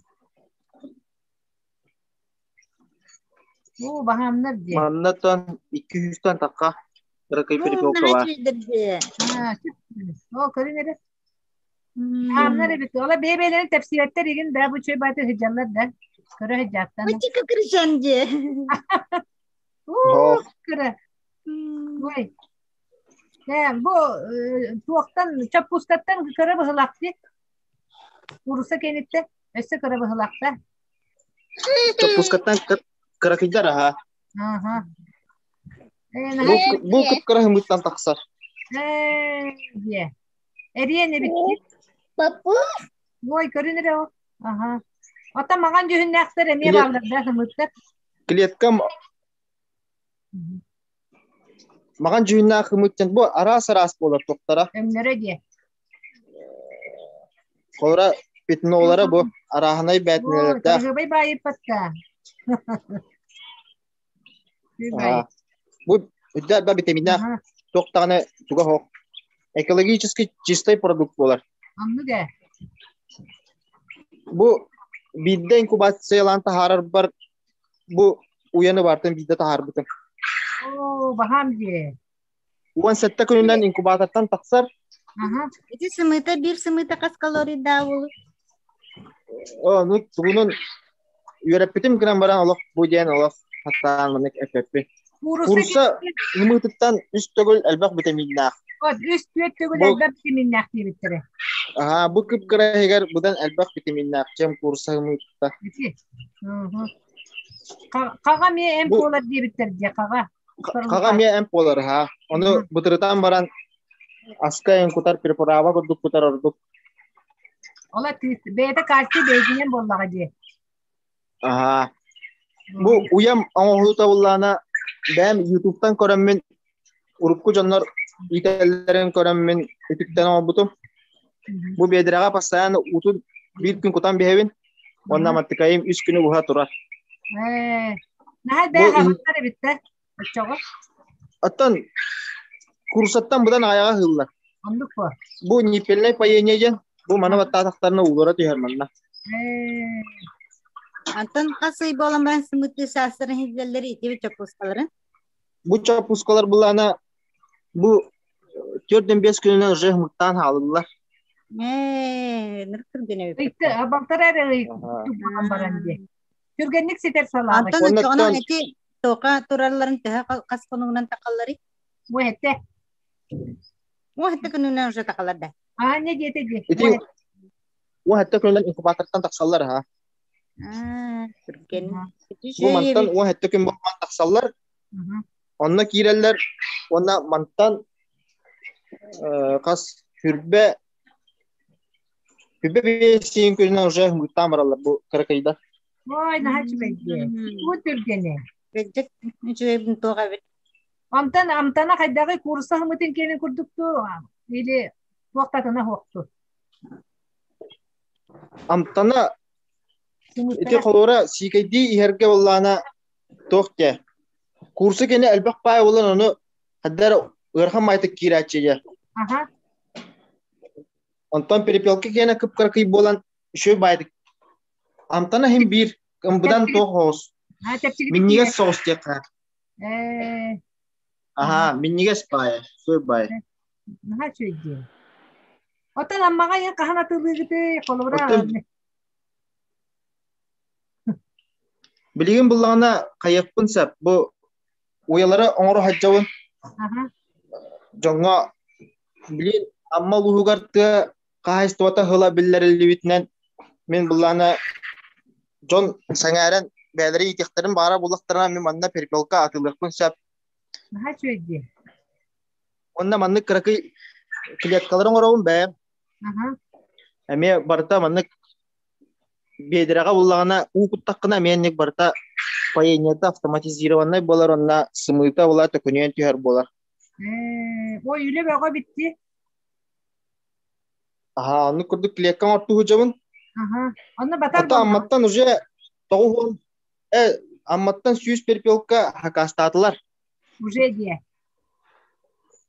Уу, баһаамнар диэ. Маннаттан 200-тан тахха кыракый перепелка баар. Оо, көрүн эрэ. Баһаамнар эбит. Ола бэйэ-бэйэлэрин тэпсибэттэр игин да, бу чөй бааты сылдьаллар да. Көрө сылдьааттан. Бычыка кырышан дьэ. Уу, кыра. Ой. Бу туохтан чоппускаттан кыра быһылаах дии. Кууруса кэнниттэн өссө кыра быһылаахта. Чоппускаттан кыракыйдар аһа. Бу кып-кыра хымыттан тахсар. Ээ, Эриэн эбит. Папа. Ой, көрүн эрэ ол. Аха. Оттон маҥан дьүһүннээхтэр эмиэ бааллар да хымыттар. Клеткам маҕан дьүһүннээх хымыттан бу араас-араас буолар туохтара. Өҥнөрө диэ. Холора пятнолара бу арааһынай бээтинэлэрдээх. Кыргыбай баайыппатта. Бу үрдэ ба витаминнаах туох даҕаны туга суох. Экологически чистай продукт буолар. Оннук ээ. Бу биирдэ инкубациялаан таһаарарбар бу уйаны баартан биирдэ таһаарбытым. Оо, баһаам дии. 17 күнүнэн инкубатортан тахсар. Ити сымыыта биир сымыыта хас калорийдаах буолуй? Оо, ну тугунун үөрэппитим гынан баран олох бу диэн олох хаттаан маннык эппэппин. Курса ымыытыттан үс төгүл элбэх витаминнаах. Үс түөрт төгүл элбэх витаминнаах диэбиттэрэ. Аһаа, бу кып-кыра иһигэр быдан элбэх витаминнаах чем курса ымыытта. Хаҕа эмиэ эмп буолар диэбиттэр дии, хаҕа. Хаҕа эмиэ эмп буолар, аһаа. Ону бытырытан баран аска эн кутар приправа курдук кутар ордук. Ола бэйэтэ кальций бэйэтинэн буоллаҕа дии. Аһаа. Бу уйам оҥоһуута буллаана бэйэм Ютубтан көрөммүн урукку дьоннор иитэллэрин көрөммүн үтүктэн оҥорбутум. Бу биэдэрэҕэ постоянно уутун биир күн кутан биһэбин уонна маттыкайым үс күнү уһа турар. Ээ, наһаа бэйэ хаҕыстар эбит да оччоҕо. Оттон курсаттан быдан аҕайаҕа ыһыллар. Оннук буо. Бу ниппельнай поение диэн бу маны баттаатахтарына уулара түһэр манна. Ээ. Антон хас ый буолан баран сымыыттыы саастарын иһиллэллэр ити чоппуускаларын? Бу чоппускалар былаана бу 4-5 күнүнэн уже мыктаан хаалыллар. Ээ, ныр түргэн эбит. Ыйты, балтара эрэ ый буолан баран дии. Түргэнник ситэр салаабыт. Антон оччоҕуна ити тока туралларын төһө хас хонугунан тахалларый? Уэһэтте. Уэһэтте күнүнэн уже тахалар да. Аа, не диэтэ дии. Ити уэһэтте күнүнэн инкубатортан тахсаллар аха. Аа, түргэн. Бу мантан уэһэтте күн буолан тахсаллар. Онно киирэллэр уонна мантан хас хүрбэ Күбэ биэсиин күнүнэн уже мыттаан бараллар бу кыракыйдар. Ой, наһаа үчүгэй дии. Бу түргэнэ. Бэддик үчүгэйбин туох эбит. Амтан амтана хайдаҕый куурусса хымытын киэнин курдук туу или туох татына хуохту? Амтана Ити холура сиикэйдии иһэргэ буоллаҕына туох диэ? Курса кини элбэх паай буолан ону хаддар ыарахан майтык киирээччи дьэ. Аха. Онтон перепелка киэнэ кып-кыракый буолан үчүгэй баайдык. Амтана иһин биир ымбыдан туох оҕус. Минньигэс соҕус диэххэ. Э. Аха, минньигэс баайа, үчүгэй баай. Наһаа үчүгэй диэн. Оттон Аммаҕа ийэ хаһан атыылыыгытый? Холобура Билигин буллаҕына хайыахпын сөп. Бу уйалары оҥоро сылдьабын. Дьоҥҥо билигин Амма улууһугар тыа хаһаайыстыбата ыла биллэриллибитинэн мин буллаҕына дьон сэҥээрэн бэйэлэрэ иитиэхтэрин баҕарар буоллахтарына мин манна перепелка атыылыахпын сөп. Наһаа үчүгэй дии. Уонна маннык кыракый клеткалары оҥоробун бэйэм. Эмиэ барыта маннык биэдэрэҕэ буллаҕына уу куттаххына эмиэ инник барыта паянията автоматизированнай буолар уонна сымыыта була төкүнүйэн түһэр буолар. Ээ, ой үлэ бөҕө битти. Аһаа, оннук курдук клетка оҥортуу сылдьабын. Аха. Онно батар Ото Амматтан уже 90 Амматтан 100 перепелка хакастаатылар. Уже диэ.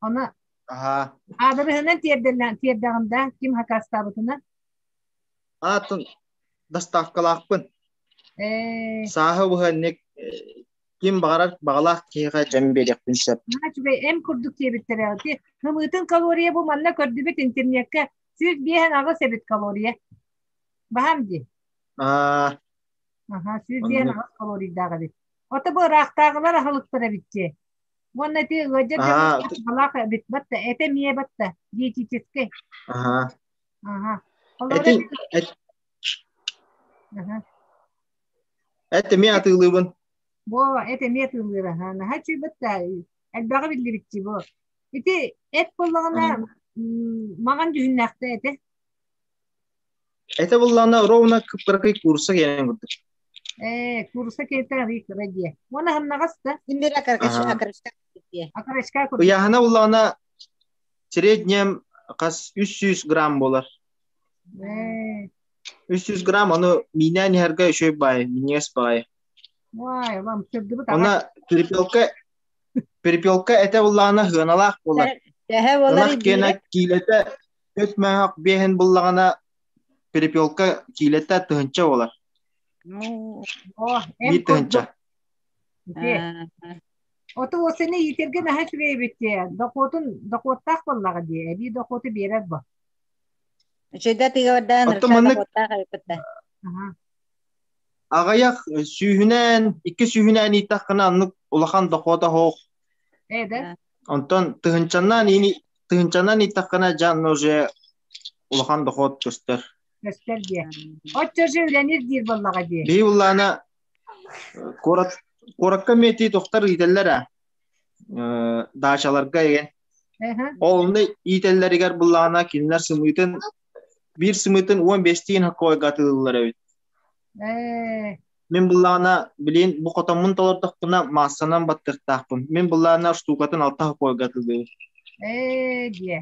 Оны Аһаа. аадырыһынан тиэрдэҕин да ким хакастаабытынан? Аатын доставкалаахпын. Ээ. Сааһы быһанник ким баҕарар баҕалаах киһиэхэ дьэн биэриэхпин сөп. Наһаа үчүгэй эм курдук диэбиттэрэ. Ти хымыытын калория бу манна көрдүбүт интернеккэ 158 эбит калория. Баһам дии. Аа. Аха, 158 калорийдаах эбит. Ото бу ыраахтааҕылар аһылыктара эбит дии. Уонна ити ыалдьар дьон эбит батта, этэ эмиэ батта, диетическэй. Аха. Аха. Этин эт эмиэ атыылыыбын. Бу эт эмиэ атыылыыр аха. Наһаа үчүгэй да элбэҕи биллибитчи бу. Ити эт буоллаҕына маҕан дьүһүннээхтэ этэ. Этэ буоллаҕына ровно кып-кыракый куурусса киэнэн курдук. Ээ, куурусса киэнтэ арый кыра диэ. Уонна аһымнаҕас да. Индир акарачка Акарачка курдук. Ыйааһына буоллаҕына среднем хас 300 грамм буолар. Ээ. 300 грамм ону миинээн иһэргэ үчүгэй баай, минньигэс баай. Вай, вам сырдыбыт Она перепелка перепелка этэ буллаҕына сыаналаах буолар. Төһө буолар Ынах киэнэ киилэтэ үс мөһөх биэһин буллаҕына перепелка киилэтэ тыһынча буолар. О, Биир тыһынча. Оту осени иитэргэ наһаа үчүгэй эбит дии. Дохуотун дохуоттаах буоллаҕа дии. Эбии дохуоту биэрэр бу. Үчүгэй тыгабардаан Оттон маннык дохуоттаах эбиппит да. Аҕыйах сүүһүнэн, икки сүүһүнэн ииттэххинэ оннук улахан дохуота суох. Ээ да? Онтон тыһыынчанан ииттэххинэ дьэ онно уже улахан дохуот көстөр. Көстөр диэ. Оччо же үлэнир диир буоллаҕа дии. Биһи буллаана куорат куоракка эмиэ тохтор иитэллэр ээ. Даачаларга игин. Ол онно иитэллэригэр буллаҕына кинилэр сымыытын биир сымыытын 15 хоккойга атыылыыллар эбит. Ээ. Мин буллаҕына, билин бу хотоммун толордохпуна маассанан баттыахтаахпын. Мин буллаҕына штукатын алта хоккойга атыылыыбын. Ээ диэ.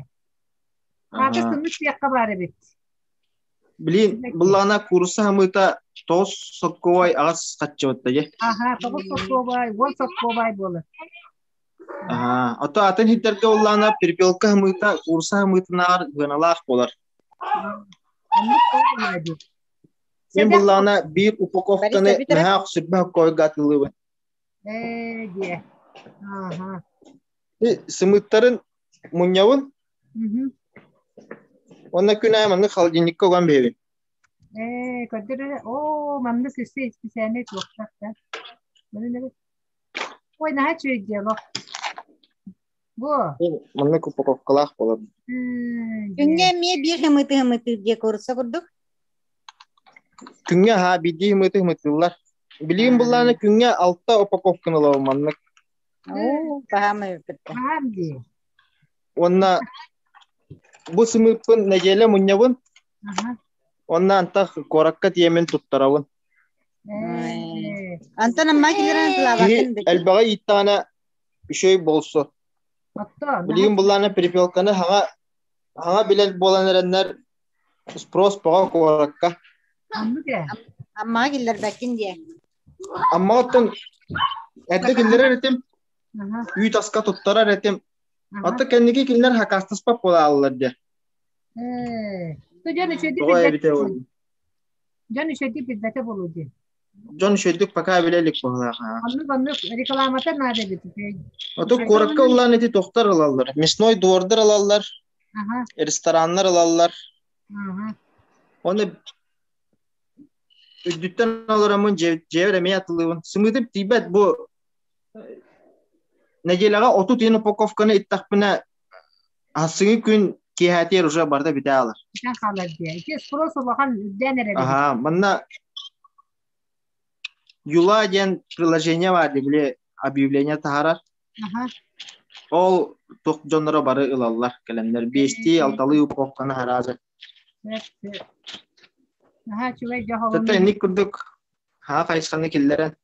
Аата сымыт сиэххэ баар эбит. Билин буллаҕына куурусса хамыыта тоҕус соккуобай аҕас хаччыбытта дьэ. Аха, тоҕус соккуобай, уон соккуобай буолар. Аха, ото атын хиттерге уллаана перепелка хамыыта куурусса хамыытынааҕар сыаналаах буолар. Мин буллаҕына биир упаковканы наһаа сүрбэ хоккойга атыылыыбын. Ээ диэ. Аха. Сымыыттарын мунньабын. Уонна күн аайы маннык холодильникка уган биэрэбин. Ээ, көрдөр Оо, маннык өссө исписээнэ туохтаах да. Ой, наһаа үчүгэй дьыала. Бу. Маннык упаковкалаах буолар. Күҥҥэ эмиэ биир хымыты хымытыыр диэ куурусса курдук. Күҥҥэ аһаа биирдии хымыты хымытыыллар. Билигин буллааны күҥҥэ алта упаковканы ылабын маннык. Оо, баһаам эбиппит. Баһаам дии. Уонна бу сымыыппын нэдиэлэ мунньабын. Уонна антах куоракка тиэмин туттарабын. Антон амма килерен Киһи элбэҕи ииттэҕинэ үчүгэй буолсу. Билигин буллаана перепелканы хаҥа хаҥа билэр буолан эрэннэр спрос бөҕө куоракка. Аммаҕа киллэрбэккин диэ. Амма оттон эрдэ киллэрэр этим, үүт аска туттарар этим. Оттон кэнники кинилэр хакастаспат буолааллар диэ. Ээ, дьон үчүгэйдик Тоҕо билбэт эбитэ ол? Дьон үчүгэйдик билбэтэ буолуо дии. Дьон үчүгэйдик пока билэ илик быһыылаах. Оннук оннук рекламата наада эбит. Ото куоракка ыллаан ити тохтор ылаллар. Мясной двордар ылаллар, рестораннар ылаллар. Оны үрдүттэн олороммун дьиэбэр эмиэ атылыыбын. Сымыытым тиийбэт бу нэдиэлэҕэ 30 иин упаковканы иттэхпинэ ассыҥы күн киэһээтиэр уже барыта бүтэ аалар. Бүтэн хаалар диэ. Ити спрос улахан үрдээн эрэр. Аха, манна Юла диэн приложение баар дии, били объявление таһаарар. Аха. Ол туох дьонноро бары ылаллар кэлэннэр. Биэстии, алталыы упаковканы араазы. Наһаа үчүгэй дьоһолун. Тата инник курдук хаа хайысханы киллэрэн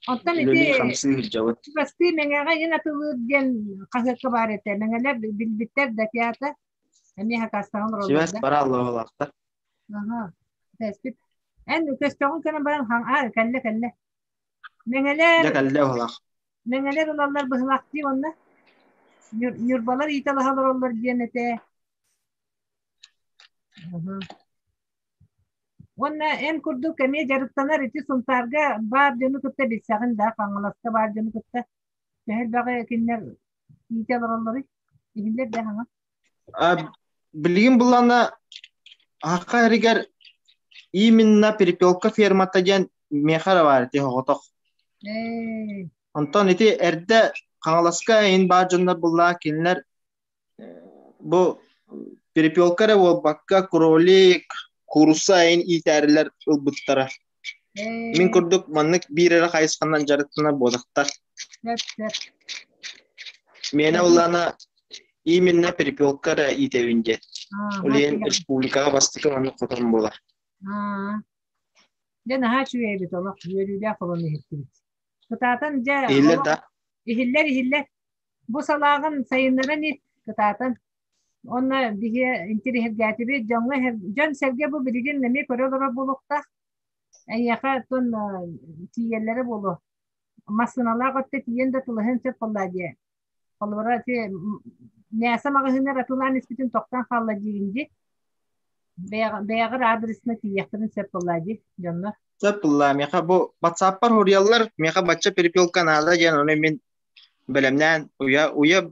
Оттон ити үлэлии-хамсыы сылдьабыт. чугастыы Мэҥэҕэ иһин атылыыр диэн хаһыакка баар этэ. Мэҥэлэр билбиттэр да театр эмиэ хакастаһан олороллор Сибээс да. бара аллаалаахтар. Аха. Тэспит. Эн көстөҕүн көрөн баран хаҥ аа кэллэ кэллэ. Мэҥэлэр Дьэ кэллэ уһалаах. Мэҥэлэр ылаллар быһылаахтыы уонна Ньурбалар иитэлаһа олороллор диэн этэ. Уонна эн курдук эмиэ дьарыктанар ити Сунтаарга баар дьону кытта билсэҕин да, Хаҥаласка баар дьону кытта төһө элбэҕи кинилэр иитэ олороллоруй? Иһиллэр да хаҥа? Билигин буллана Аха эригэр именно перепелка фермата диэн миэхэ эрэ баар ити оҕотох. Ээ. Онтон ити эрдэ Хаҥаласка эйин баар дьоннор буллаа кинилэр бу перепелка эрэ буолбакка кролик, куурусса эйин иитээрилэр ылбыттара. Мин курдук маннык биир эрэ хайысханан дьарыктанар буолахтар. Сөп, сөп. Миэнэ улаана именно перепелка эрэ иитэбин диэн. Ол иһин республикаҕа бастакы маннык хотон буолар. Дьэ наһаа үчүгэй эбит олох үөрүүлээх олону иһиттибит. Кытаатан дьэ Иһиллэр да? Иһиллэр иһиллэр. Бу салааҕын сайыннаран ис кытаатан. Онно биһи интириэһиргээтибит дьоҥҥо дьон-сэргэ бу билигин эмиэ көрө олорор буолуохтаах. Эйиэхэ оттон тиийэллэрэ буолуо. Массыыналаах өттө тиийэн да тылыһын сөп буоллаа диэ. Холобура ити мясо маҕаһыынар атыылаан испитин тохтоон хаалла диигин дии. Бэйэҕэр адресына тиийиэхтэрин сөп буоллаа дии дьоннор. Сөп буоллаа. Миэхэ бу WhatsApp-пар суруйаллар, миэхэ бачча перепелка наада диэн, ону мин бэлэмнээн уйа уйа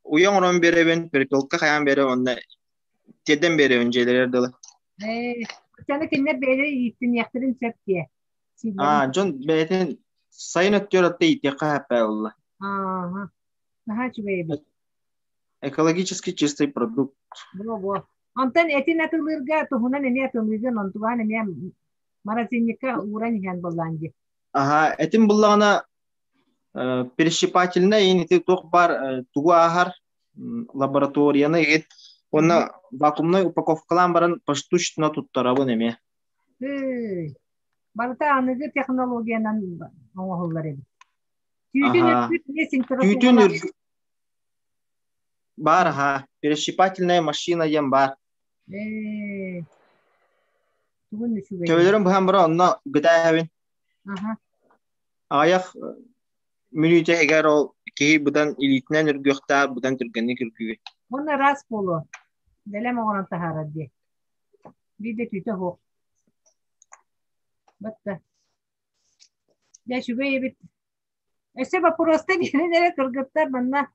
уйа оҥорон биэрэбин, перепелка хайаан биэрэ уонна тиэрдэн биэрэбин дьиэлэригэр дылы. Ээ, оччону кинилэр бэйэлэрэ ииттиниэхтэрин сөп диэ. Аа, дьон бэйэтин сайын өттүгэр отто иитиэххэ сөп буолла. Ааха. Наһаа үчүгэй эбит. Экологически чистый продукт. Буо-буо. Онтон этин атылыырга туһунан эмиэ атылыыгын, онтугаан эмиэ морозильникка ууран иһэн буоллаан дии. Аха, этим буллаҕына перещипательнай иин ити туох баар тугу ааһар лабораторияны иһит уонна вакуумнай упаковкалаан баран поштучно туттарабын эмиэ. Барыта аныгы технологиянан оҥоһуллар эбит. Түүтүн үргүт Түүтүн баар аха перещипательная машина диэн баар. Тугун үчүгэй. Төбөлөрүн быһан баран онно гытааһабын. Аҕыйах мүнүүтэ иһигэр ол киһи быдан илиитинэн үргүөхтээх, быдан түргэнник үргүүгүн. Уонна ыраас буолуо. Бэлэм оҥорон таһаарар диэ. Биир да түүтэ суох. Батта. Дьэ, үчүгэй эбит. Өссө боппуруоста биэрэн эрэ кыргыттар манна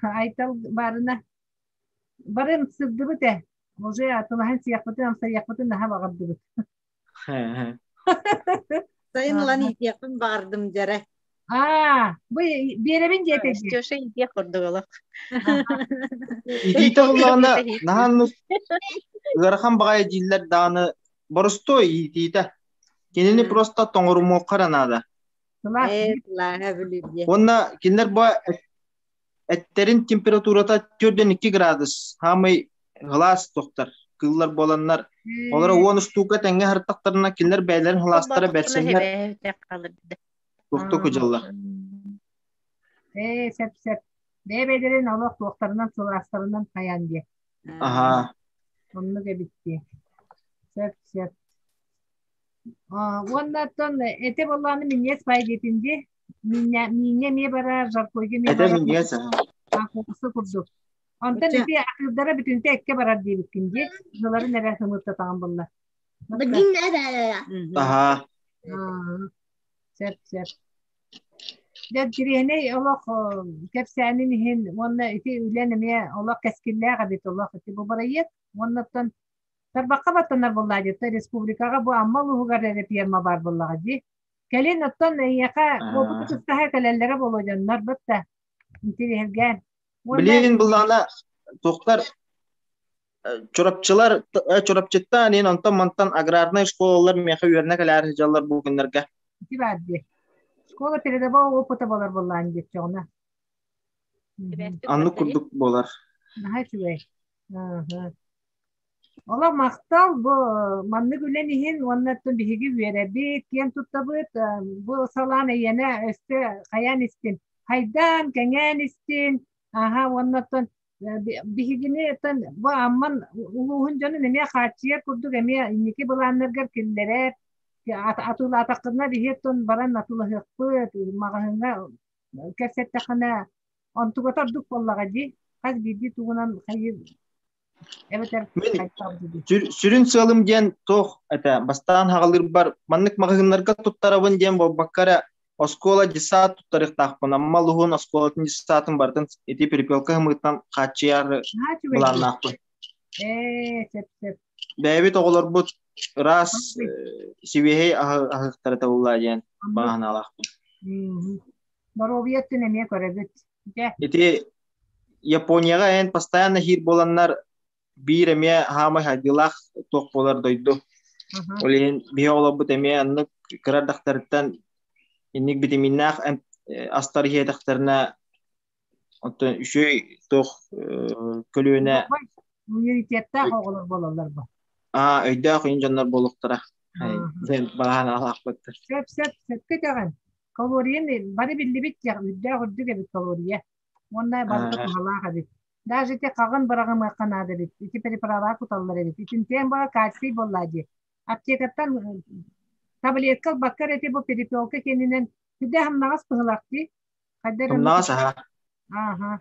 Айтал баарына бары ымсырдыбыт ээ. Уже атылаһан сиэхпитин, амсайыахпытын наһаа баҕардыбыт. Сайын ылан иитиэхпин баҕардым дьэрэ. Аа, бу биэрэбин диэтэ дии. Стеша иитиэх курдук олох. Иитиитэ буоллаҕына наһаа ыарахан баҕайы дииллэр даҕаны боростуой иитиитэ. Кинини просто тоҥорумуохха эрэ наада. Ээ, сылааһа бүлүүр диэ. Уонна кинилэр бу эттэрин температурата 4-2 градус хаамай һылаас тохтор кыыллар буоланнар олоро уон устуука тэҥҥэ сырыттахтарына кинилэр бэйэлэрин һылаастара бэрсэннэр туохтук дьыллар Ээ, сөп сөп. Бэйэ-бэйэлэрин олох туохтарынан сылаастарынан хайаан диэ. Аһаа. Оннук эбит дии. Сөп сөп. Уонна оттон эти боллааны минньиэс бай диэтин дии. Миинньэ эмиэ барар, жаркойга эмиэ Этэ барар. минньигэс. Куукуса курдук. Онтон ити атыырдара бүтүнтэ эккэ барар диэбиккин дии. Ыларын эрэ сымыттатаҕын булла. Аһаа. Сөп, сөп. Дьэ, кириэһинэй олох кэпсээнин иһин уонна ити үлэн эмиэ олох кэскиллээх эбит олох ити бу бырайыак. Уонна оттон тарбахха баттанар буоллаа дии. Республикаҕа бу Амма улууһугар эрэ пиэрмэ баар буоллаҕа дии. Кэлин оттон эйиэхэ уопут атастаһа кэлэллэрэ буолуо дьоннор бытта интириэһиргээн. Уонна Билигин буллаҕына туохтар Чурапчылар Чурапчыттан иһин онтон мантан аграрнай школалар миэхэ үөрэнэ кэлээр сылдьаллар бу күннэргэ. Ити баар дии. Школа передового опыта буолар буоллаан диэччэҕинэ. Аннык курдук буолар. Наһаа үчүгэй. Олох махтал бу маннык үлэн иһин уонна биһиги үөрэбит, киэн туттабыт. Бу салаан эйиэнэ өссө хайаан истин, хайдаан, кэҥээн истин. Аха уонна оттон биһигини оттон бу Амман улууһун дьонун эмиэ хааччыйар курдук эмиэ инники былааннаргар киллэрэр. Атыылаатаххына биһи оттон баран атыылаһыахпыт, маҕаһыыҥҥа кэпсэттэххинэ онтугата ордук буоллаҕа дии. Хас биирдии тугунан хайыы эбэтэр Мин сүрүн сыалым диэн туох этэ бастаан хаҕалыырбар маннык маҕаһыыннарга туттарабын диэн буолбакка эрэ оскуола десант туттарыахтаахпын Амма улууһун оскуолатын десантын барытын ити перепелка ымыытынан хааччыйар былааннаахпын. Ээ, сөп сөп. Бэйэбит оҕолорбут ыраас сибиэһэй аһыахтара табыллаа диэн баҕанаалаахпын. Доруобуйа өттүн эмиэ көрөбүт. Дьэ. Ити Японияҕа эн постоянно хиир буоланнар биир эмиэ хаамай хайдыылаах туох буолар дойду. Ол иһин биһи оҕолорбут эмиэ аннык кыра эрдэхтэриттэн инник битэмииннээх астар иһиэтэхтэринэ оттон үчүгэй туох көлүөнэ Иммунитеттаах оҕолор буолаллар бу. Аа, өйдөөх үйүн дьоннор буолуохтара. Баҕаһан алаахпыттар. Сөп, сөп, сөпкө этэҕин. Калорийын бары биллибит диэх, үрдээх үрдүк эбит калория. Уонна барыта туһалаах эбит. Даже ити хаҕын быраҕымыахха наада эбит. Ити приправа куталлар эбит. Итинтэн бара кальций буоллаа дии. Аптекаттан таблетка ылбакка эрэ ити бу перепелка кэннинэн сүрдээх ымнаҕас быһылаах дии. Хайда эрэ Ымнаҕас аһа. Ааһа.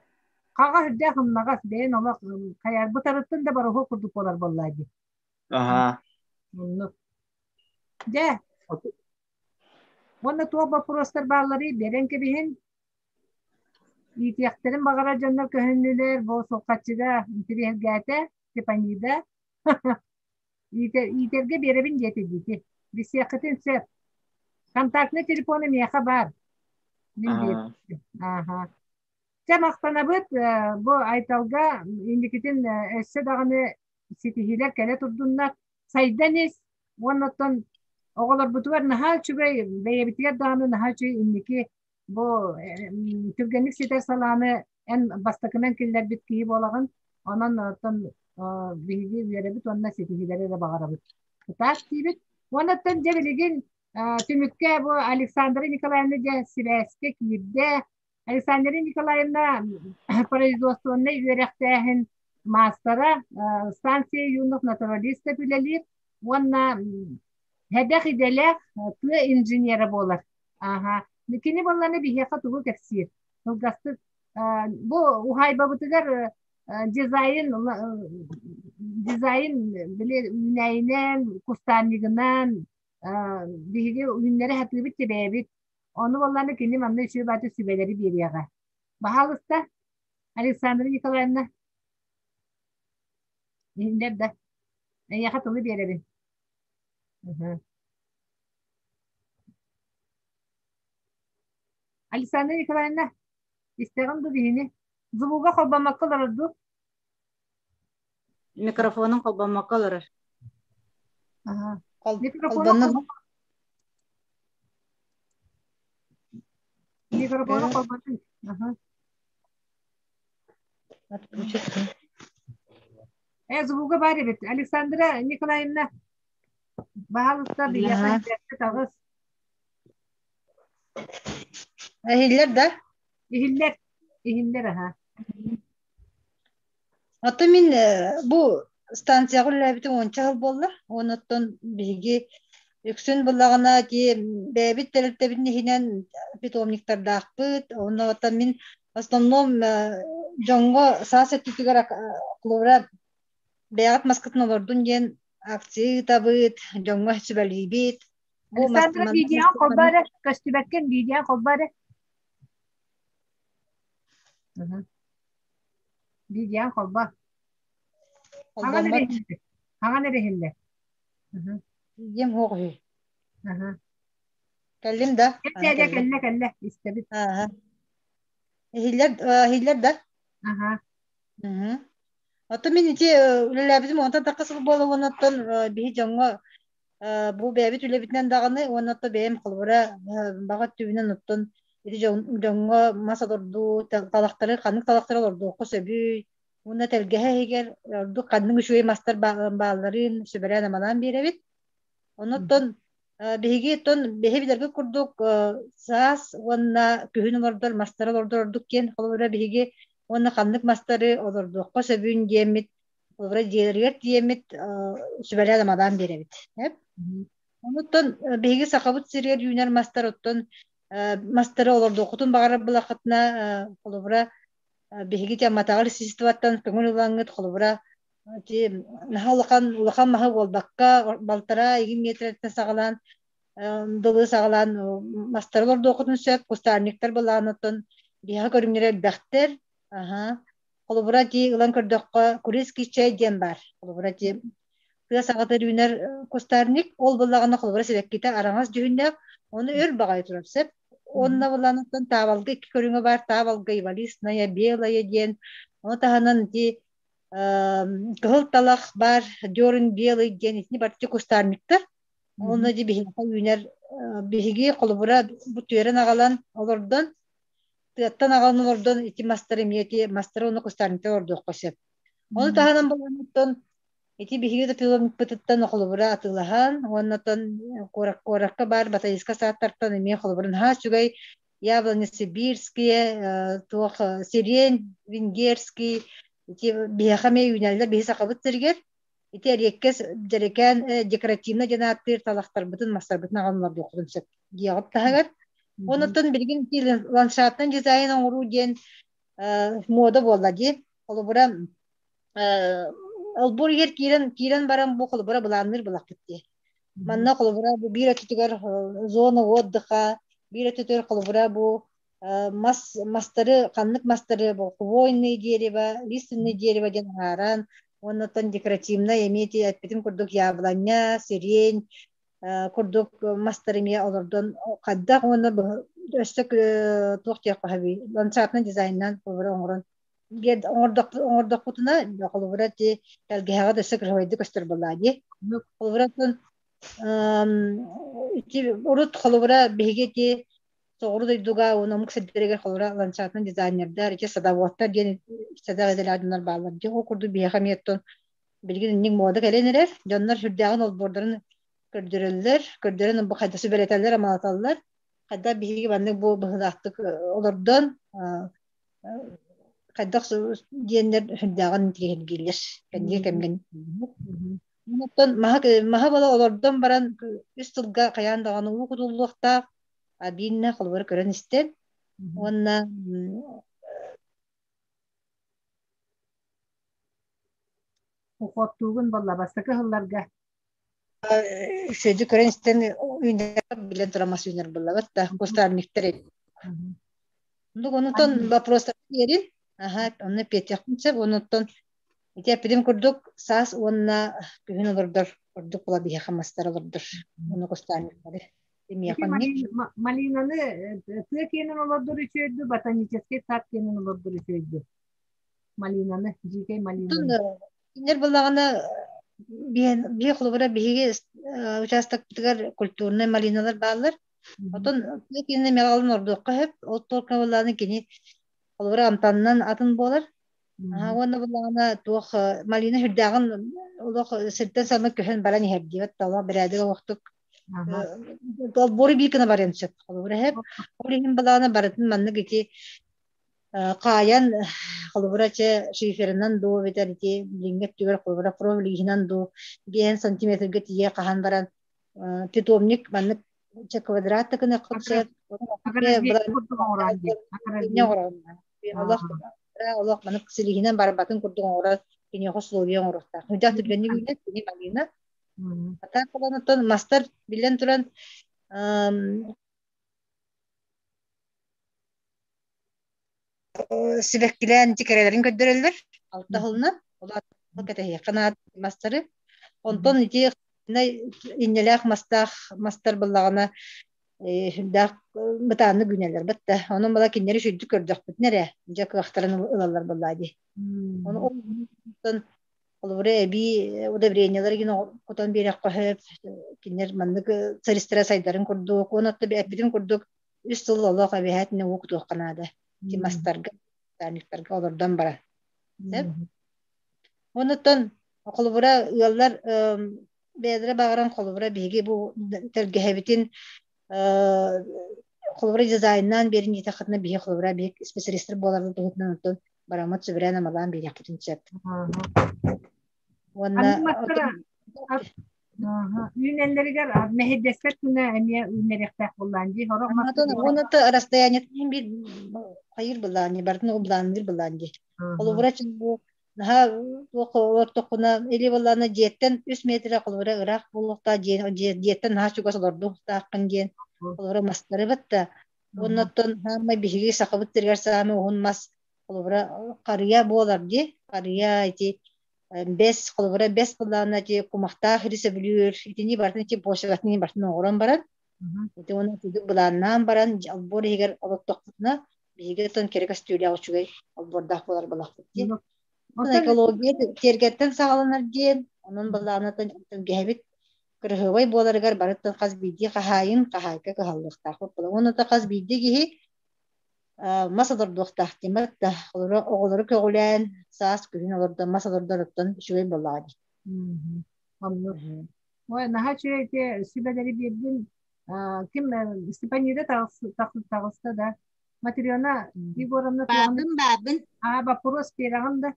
Хаҕа үрдээх ымнаҕас бэйэн олох хайарбытарыттан да барыһу курдук буолар буоллаа дии. Аһа. Оннук. Дьэ, уонна туох боппуруостар баалларый биэрэн кэбиһин. Иитиэхтэрин баҕарар дьоннор көһүннүлэр, бу Сулхаччыга интириэһиргээтэ, Степанида. Иитэргэ биэрэбин диэтэ диити. Билсиэххитин сөп. Контактный телефона миэхэ баар. Мин биэрдим. Ааха. Чэ, махтанабыт бу Айталга инникитин өссө даҕаны ситиһиилэр кэлэ турдуннар. Сайдан ис уонна оттон оҕолорбутугар наһаа үчүгэй, бэйэбитигэр даҕаны наһаа үчүгэй инники бу түргэнник ситэр салааны эн бастакынан киллэрбит киһи буолаҕын. Онон оттон биһиги үөрэбит уонна ситиһиилэри эрэ баҕарабыт. Кытаат диибит. Уонна оттон дьэ билигин түмүккэ бу Александра Николаевна дьэ сибээскэ киирдэ. Александра Николаевна производственнай үөрэхтээһин маастара, станция юных натуралистов үлэлиир уонна сэдэх идэлээх тыа инженерэ буолар. Аха. Кини буолланы биһиэхэ тугу кэпсиир? Кылгастык бу уһаайбабытыгар дизайн дизайн били үүнээйинэн, кустаанньыгынан биһиги үүннэри сатыыбыт тэбээбит. Ону буолланы кини манна үчүгэй бааты сүбэлэри биэриэҕэ. Баһаалыста, Александра Николаевна. Иһиллэр да. Эйиэхэ тылы биэрэбин. Александра Николаевна, истэҕин дуу биһини? Звуга холбоммокко олорор дуу? Микрофонун холбоммокко олорор. Микрофону Микрофону холбонун. Звуга баар эбит. Александра Николаевна, баһаалыста биһиэхэ таҕыс. Иһиллэр да? Иһиллэр. Иһиллэр аха. Ото мин бу станцияҕа үлэлээбитим уонча сыл буолла. Онон биһиги Үксүн буллаҕына ти бэйэбит тэрилтэбитин иһинэн питомниктардаахпыт. Онно оттон мин в основном дьоҥҥо саас өттүтүгэр холобура бэйэҕит маскытын олордун диэн акция ыытабыт, дьоҥҥо сүбэлиибит. Бу Александра видеоҕа холбоо эрэ, көстүбэккин видеоҕа холбоо эрэ. Видеоҕа холбоо. Хаҥан эрэ иһиллэр. Хаҥан эрэ иһиллэр. Диэм суох үһү. Кэллим да? Кэллэ, кэллэ, кэллэ, истэбит. Иһиллэр, иһиллэр да? Аха. Оттон мин ити үлэлээбитим онтон тахха сыл буола уонна оттон биһи дьоҥҥо бу бэйэбит үлэбитинэн даҕаны уонна оттон бэйэм холобура баҕа өттүбүнэн оттон ити дьоҥҥо мас олордуу талахтары ханнык талахтары олордуохха сөбүй уонна тэлгэһэ иһигэр ордук ханнык үчүгэй мастар баалларын сүбэлээн-амалаан биэрэбит. Оннуттан биһиги оттон биһи билэрбит курдук саас уонна күһүн олордор мастары олордор ордук диэн холобура биһиги уонна ханнык мастары олордуохха сөбүн диэммит холобура дьиэлэригэр тиийэммит сүбэлээн-амалаан биэрэбит. Онуттан биһиги Сахабыт сиригэр үүнэр мастар оттон мастары олордуоххутун баҕарар булаххытына холобура биһиги тямматаҕар средствоттан көҥүл ылаҥҥыт холобура ити наһаа улахан улахан маһы буолбакка балтараа игин миэтэрэттэн саҕалаан дылы саҕалаан мастары олордуоххутун сөп кустарниктар былаанаттан биһиэхэ көрүҥнэрэ элбэхтэр аха холобура ити ылан көрдөххө курильский чай диэн баар холобура ити тыа саҕатыгар үүнэр кустарник ол буоллаҕына холобура сибэккитэ араҥас дьүһүннээх ону өр баҕайы турар сөп Уонна быланыттан таабалга икки көрүҥэ баар таабалга ивалистная, белая диэн. Ону таһынан ити кыһыл талах баар дерн белый диэн итини барыта кустарниктар. Онно ди биһиэхэ үүнэр биһиги холобура бу түөрэн аҕалан олордон тыаттан аҕалан олордон ити мастары эмиэ ити мастары уонна кустарниктар олордуохха сөп. Ону таһынан быланыттан Ити биһиги да пиломмытыттан холобура атыылаһан уонна оттон куоракка баар батайыска сааттартан эмиэ холобурун наһаа үчүгэй яблони сибирские, туох сирень венгерский ити биһиэхэ эмиэ үүнэллэр биһи сахабыт сиригэр ити эриэккэс дьэрэкээн декоративно диэн ааттыыр талахтарбытын мастарбытын аҕалан олордуохпутун сөп диэҕит таһыгар. Онуттан билигин ити ландшафтный дизайн оҥоруу диэн муода буолла дии. Холобура Олбуор иһэр киирэн киирэн баран бу холобура былаанныыр былахпыт дии. Манна холобура бу биир өттүтүгэр зона отдыха, биир өттүтүгэр холобура бу мас мастары ханнык мастары бу хвойный дерево, лиственный дерево диэн аһааран уонна декоративнай эмиэ ити эппитим курдук яблоня, сирень курдук мастары эмиэ олордон хайдах уонна өссө туох диэххэ сөбүй ландшафтный дизайнынан холобура оҥорон оҥордохпутуна холобура ити тэлгэһэҕэ да өссө кыраһыайдык көстөр буоллаа дии. Холобура ити урут холобура биһиги ити соҕуруу дойдуга уонна омук сирдэригэр холобура ландшафтный дизайнердар ити садоводтар диэн садах идэлээх дьоннор бааллар. Дьэ ол курдук биһиэхэ эмиэ оттон билигин инник муода кэлэн эрэр. Дьоннор сүрдээҕин олбуордарын көрдөрөллөр, көрдөрөн бу хайда сүбэлэтэллэр, амалаталлар. Хайда биһиги маннык бу быһыылаахтык олордон хайдах диэннэр сүрдээҕин интириэһиргииллэр кэнники кэмҥэ. Оттон маһа маһа буола олордон баран үс сылга хайаан даҕаны уу кутуллуохтаах, обильно холобура көрөн истэн уонна Уходтуугун буолла бастакы сылларга Үчүгэйдик көрөн истэн үүнэр билэн туран мас үүнэр буоллабыт да кустарниктар Онтон вопростар биэрин аха онно эппиэттиэхпин сөп онуттан ити эппитим курдук саас уонна күһүн олордор ордук була биһиэхэ мастар олордор ону кустарниктары Малинаны тыа киэнин олордор үчүөйдү, ботанический сад киэнин олордор үчүөйдү. Малинаны, дьиикэй малинаны. Кинилэр буллаҕына биһи холобура биһиги учаастакпытыгар культурнай малиналар бааллар. Отон тыа киинэ мегалын ордуохха сөп. Ол туорка буллаҕына кини холобура амтанынан атын буолар. Уонна буллаҕына туох малина сүрдээҕин олох сиртэн сама көһөн баран иһэр диэбэт олох бэрээдэк олохтук долбуору биир гына барыан сөп. Холобура сөп. Ол иһин буллаҕына барытын маннык ити хаайан холобура чэ шиферынан дуу эбэтэр ити билиҥҥи өттүгэр холобура профилиһинэн дуу биэһэн сантиметрга тиийэ хаһан баран Питомник маннык квадрат такына сөп. Олох олох маннык силиһинэн барбатын курдук оҥорор киниэхэ условия оҥоруохтаах. Хүдэх түргэнник үүнэр кини малина. Атаак оттон мастар биллэн туран сибэккилээн тикэрэлэрин көрдөрөллөр. Алта сылынан кэтэһиэххэ наада мастары. Онтон ити иннэлээх мастаах мастар буллаҕына сүрдээх бытааннык үүнэллэр бытта. Онон бала кинилэри сүрдүк көрдөхпүтүнэ эрэ дьэ кыахтарын ылаллар буоллаа дии. Ону онтон холобура эбии удобрениелар гин кутан биэрэххэ сөп. Кинилэр маннык саристара сайдарын курдук, уонна эппитин курдук үс сыл олох эбэһээтинэ уу кутуохха наада. Ити мастарга, таниктарга олордон баран. Сөп. Онуттан холобура ыаллар бэйэлэрэ баҕаран холобура биһиги бу тэлгэһэбитин холобура дизайннаан биэрин диэтэххитинэ биһи холобура биһи специалистар буоларбыт быһыытынан оттон бараммыт сүбэлээн амалаан биэриэхпитин сөп. Уонна Үүнэллэригэр мэһэйдэспэт гына эмиэ үүннэриэхтээх буоллаан дии. Сорох Уонна расстояниетын биир хайыр былаан дии, барытын облаанныыр былаан дии. Холобура бу наһаа туох олортоххуна или буоллаана дьиэттэн үс метрэ холобура ыраах буолуохтаах дьиэттэн наһаа чугас олордуохтааххын диэн холобура мастары батта уонна оттон хаамай биһиги сахабыт сиригэр саамай уһун мас холобура харыйа буолар дии харыйа ити бэс холобура бэс буоллаҕына ити кумахтаах ири сөбүлүүр итини барытын ити почватын барытын оҥорон баран ити уонна итинник былааннаан баран олбуор иһигэр олортохпутуна биһиги оттон кэрэ көстүүлээх үчүгэй олбуордаах буолар балахпыт дии. Экология тиэргэттэн саҕаланар диэн, онон былаанатан тэлгэһэбит кырыһыабай буоларыгар барыттан хас биирдии хаһаайын хаһаайка кыһаллыахтаахпыт буолар. Уонна хас биирдии киһи мас олордуохтаах диэн да оҕолору көҕүлээн саас күһүн олордон мас олордоруттан үчүгэй буоллаҕа дии. Ой, наһаа үчүгэй ити сүбэлэри биэрдин. Ким Степанида таҕыста да. Матрена Егоровна Баабын, баабын. А, вопрос биэрэҕин да?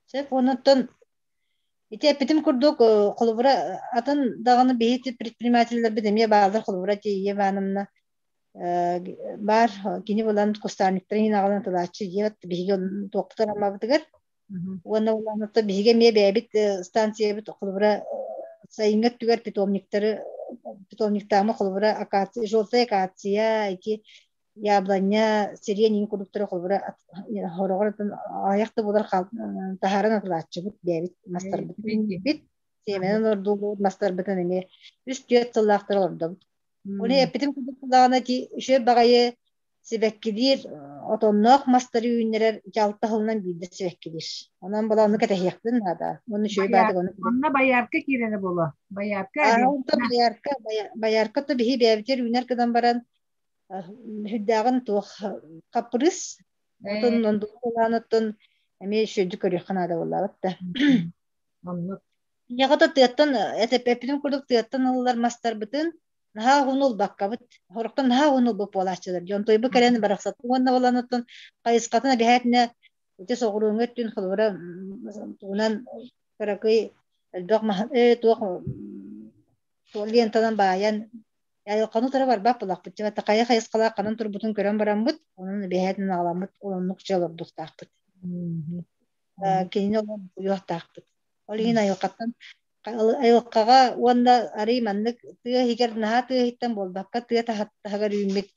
Сөп, онуттан ити эппитим курдук, холобура, атын даҕаны биһи предпринимателлэрбит эмиэ бааллар, холобура, ти Ия Ивановна баар, кини булан кустарниктарын иһин аҕалан тылааччы диэт, биһиги туохпутар аммабытыгар. Уонна улаанатта биһиги эмиэ бэйэбит станциябыт холобура сайыҥҥы өттүгэр питомниктары питомниктаамы холобура акация, желтая акация, ити яблоня, сирень иҥ курдуктары холобура хороҕор аҕыйах да буолар таһааран атылааччыбыт бэйэбит мастарбытын бит сиэмэнэн ордуулубут мастарбытын эмиэ үс-түөрт сыллаахтар олордобут. Оны эппитим курдук буллаҕына ити үчүгэй баҕайы сибэккилиир отонноох мастары үүннэрэр дьалта сылынан биирдэ сибэккилиир. Онон була ону кэтэһиэхпин наада. Уонна үчүгэй баатык ону Онно боярка киирэрэ буолуо. Боярка боярка боярка то биһи бэйэбитигэр үүнэр гынан баран сүрдээҕин туох хаппырыыс отон ондулаан оттон эмиэ үчүгэйдик көрүөххэ наада буоллаабыт да. Оннук. Ийэҕэ тыаттан эппитим курдук тыаттан ылылар мастарбытын наһаа уһун ылбаккабыт. Сорохтон наһаа уһун ылбыт буолааччылар. Дьон тойбу кэлэн барахсаттын уонна буолан оттон хайысхатын эбэһээтинэ ити соҕурууҥҥу өттүн холобура тугунан кыракый элбэх маһ туох лентанан баайан айылҕаны утары барбат буоллахпыт. Хайа хайысхалаах ханан турбутун көрөн бараммыт, онон эбэһээтинэн аҕаламмыт оннук дьэ олордуохтаахпыт. Кинини олорон буйуохтаахпыт. Ол иһин айылҕаттан айылҕаҕа уонна арый маннык тыа иһигэр наһаа тыа иһиттэн буолбакка тыа таһыгар үүммүт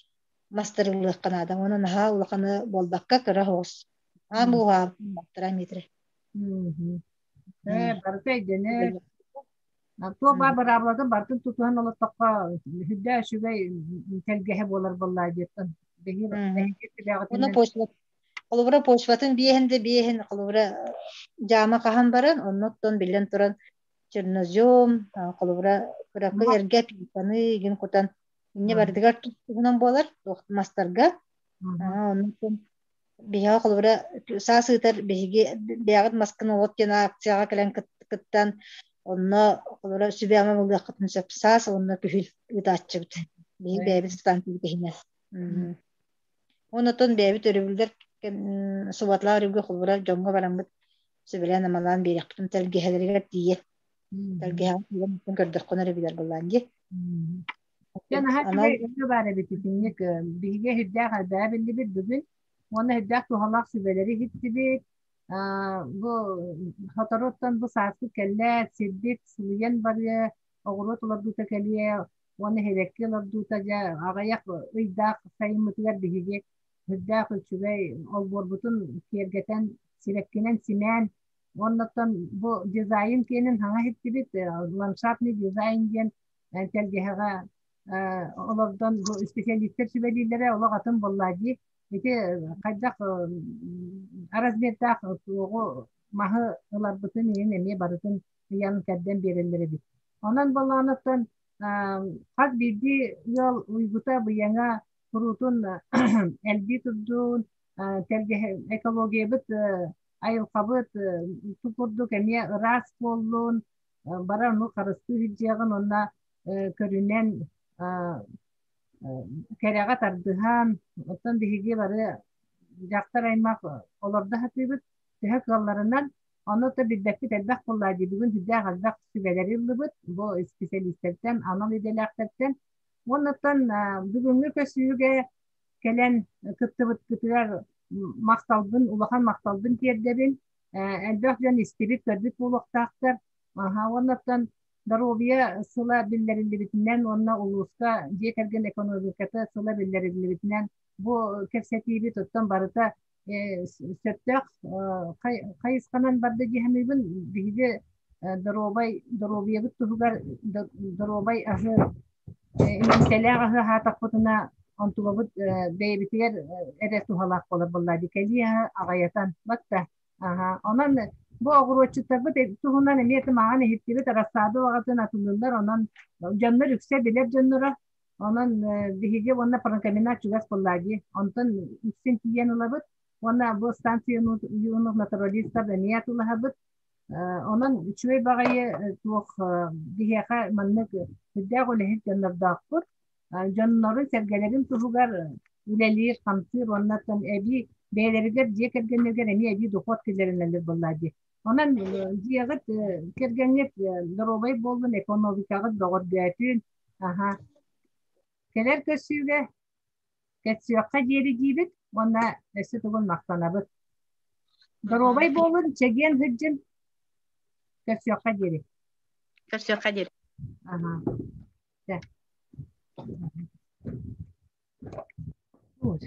мастарыллыахха наада. Уонна наһаа улаханы буолбакка кыра соҕус. Аан мууһаабыттара метрэ. Барыта өйдөнөр. Туох баар быраабылатын барытын тутуһан олортоххо сүрдээх үчүгэй тэлгэһэ буолар буоллаа диэттэн. Уонна почва холобура почватын биэһин да биэһин холобура дьаама хаһан баран оннуттан биллэн туран чернозем холобура кыракый эргэ пипаны игин кутан инньэ барытыгар туһунан буолар мастарга оннуттан биһиэхэ холобура саас ыытар биһиги бэйэҕит маскын олот диэн акцияҕа кэлэн кыттан онно холобура сүбэ-ама ылыаххытын сөп саас уонна күһүн ыытааччыбыт биһиги бэйэбит станциябыт иһинэн. Оннотон бэйэбит өрөбүллэр субатылаах өрөбүлгэ холобура дьоҥҥо бараммыт сүбэлээн-амалаан биэриэхпитин тэлгэһэлэригэр тиийэ. Тэлгэһэҕэ тиийэн көрдөххүнэ эрэ билэр буоллаҕыҥ дии. Дьэ наһаа үчүгэй өҥө баар эбит итинник биһиги эһирдээх элбэҕи биллибит бүгүн уонна эһирдээх туһалаах сүбэлэри иһиттибит. Бу соторуттан бу сааскы кэллэ, сирбит сылыйан барыа, оҕуруот олордуута кэлиэ уонна эһэбэкки олордуута дьэ аҕыйах ыйдаах сайыммытыгар биһиги сүрдээх үчүгэй олбуорбутун киэргэтэн, сибэккинэн симээн уоннаттан бу дизайн киэнин хаҥа иһиттибит, ландшафтный дизайн диэн тэлгэһэҕэ олордон бу специалистэр сүбэлииллэрэ олох атын буоллаа дии. Ити хайдах размердаах туоҕу маһы ыларбытын иһин эмиэ барытын ыйан кэрдэн биэрэллэр эбит. Онон боллооноттон хас биирдии ыал уйгута быйаҥа куруутун элбии турдун, экологиябыт, айылҕабыт курдук эмиэ ыраас буоллун, бары ону харыстыы сылдьыаҕын уонна көрүнэн кэрэҕэ тардыһан, оттон биһиги бары дьахтар аймах олордо сатыыбыт, төһө кыалларынан, ону то билбэппит элбэх буоллаа дии, бүгүн сүрдээх элбэх сүбэлэри ыллыбыт, бу исписэлиистэртэн, анал идэлээхтэртэн. Уоннаттан бүгүҥҥү көсүүгэ кэлэн кыттыбыткытыгар махталбын, улахан махталбын тиэрдэбин. Элбэх дьон истибит, көрбүт буолуохтаахтар. Уоннаттан доруобуйа сыла биллэриллибитинэн уонна улууска дьиэ кэргэн экономиката сыла биллэриллибитинэн бу кэпсэтиибит оттон барыта сөптөөх хайысханан барда дии саныыбын. Биһиги доруобай доруобуйабыт туһугар доруобай аһы иҥэмтэлээх аһы аһаатахпытына онтубабыт бэйэбитигэр эрэ туһалаах буолар буоллаа дии кэлии аһы аҕайатан батта Онон бу оҕуруотчуттарбыт туһунан эмиэ тымаҕын иһиттибит, рассада баҕатын атылыыллар, онон дьоннор үксэ билэр дьонноро. Онон биһиги уонна паракамина чугас буоллаа дии. Онтон үксүн тиийэн ылабыт. Уонна бу станция юных натуралистар эмиэ атылаһабыт. Онон үчүгэй баҕайы туох биһиэхэ маннык сүрдээх үлэһит дьоннордоохпут. Дьоннорун сэргэлэрин туһугар үлэлиир, хамсыыр уонна эбии бэйэлэригэр дьиэ кэргэннэригэр эмиэ эбии дохуот киллэринэллэр буоллаа дии. Онон дьиэҕит кэргэҥҥит доруобай буоллун, экономикаҕыт бөҕөргөөтүн, аха кэлэр көрсүүгэ кэтсиэххэ диэри диибит уонна өссө тугун махтанабыт. Доруобай буолун, чэгиэн сылдьын, көрсүөххэ диэри. Көрсүөххэ диэри. Аха. Да. Вот.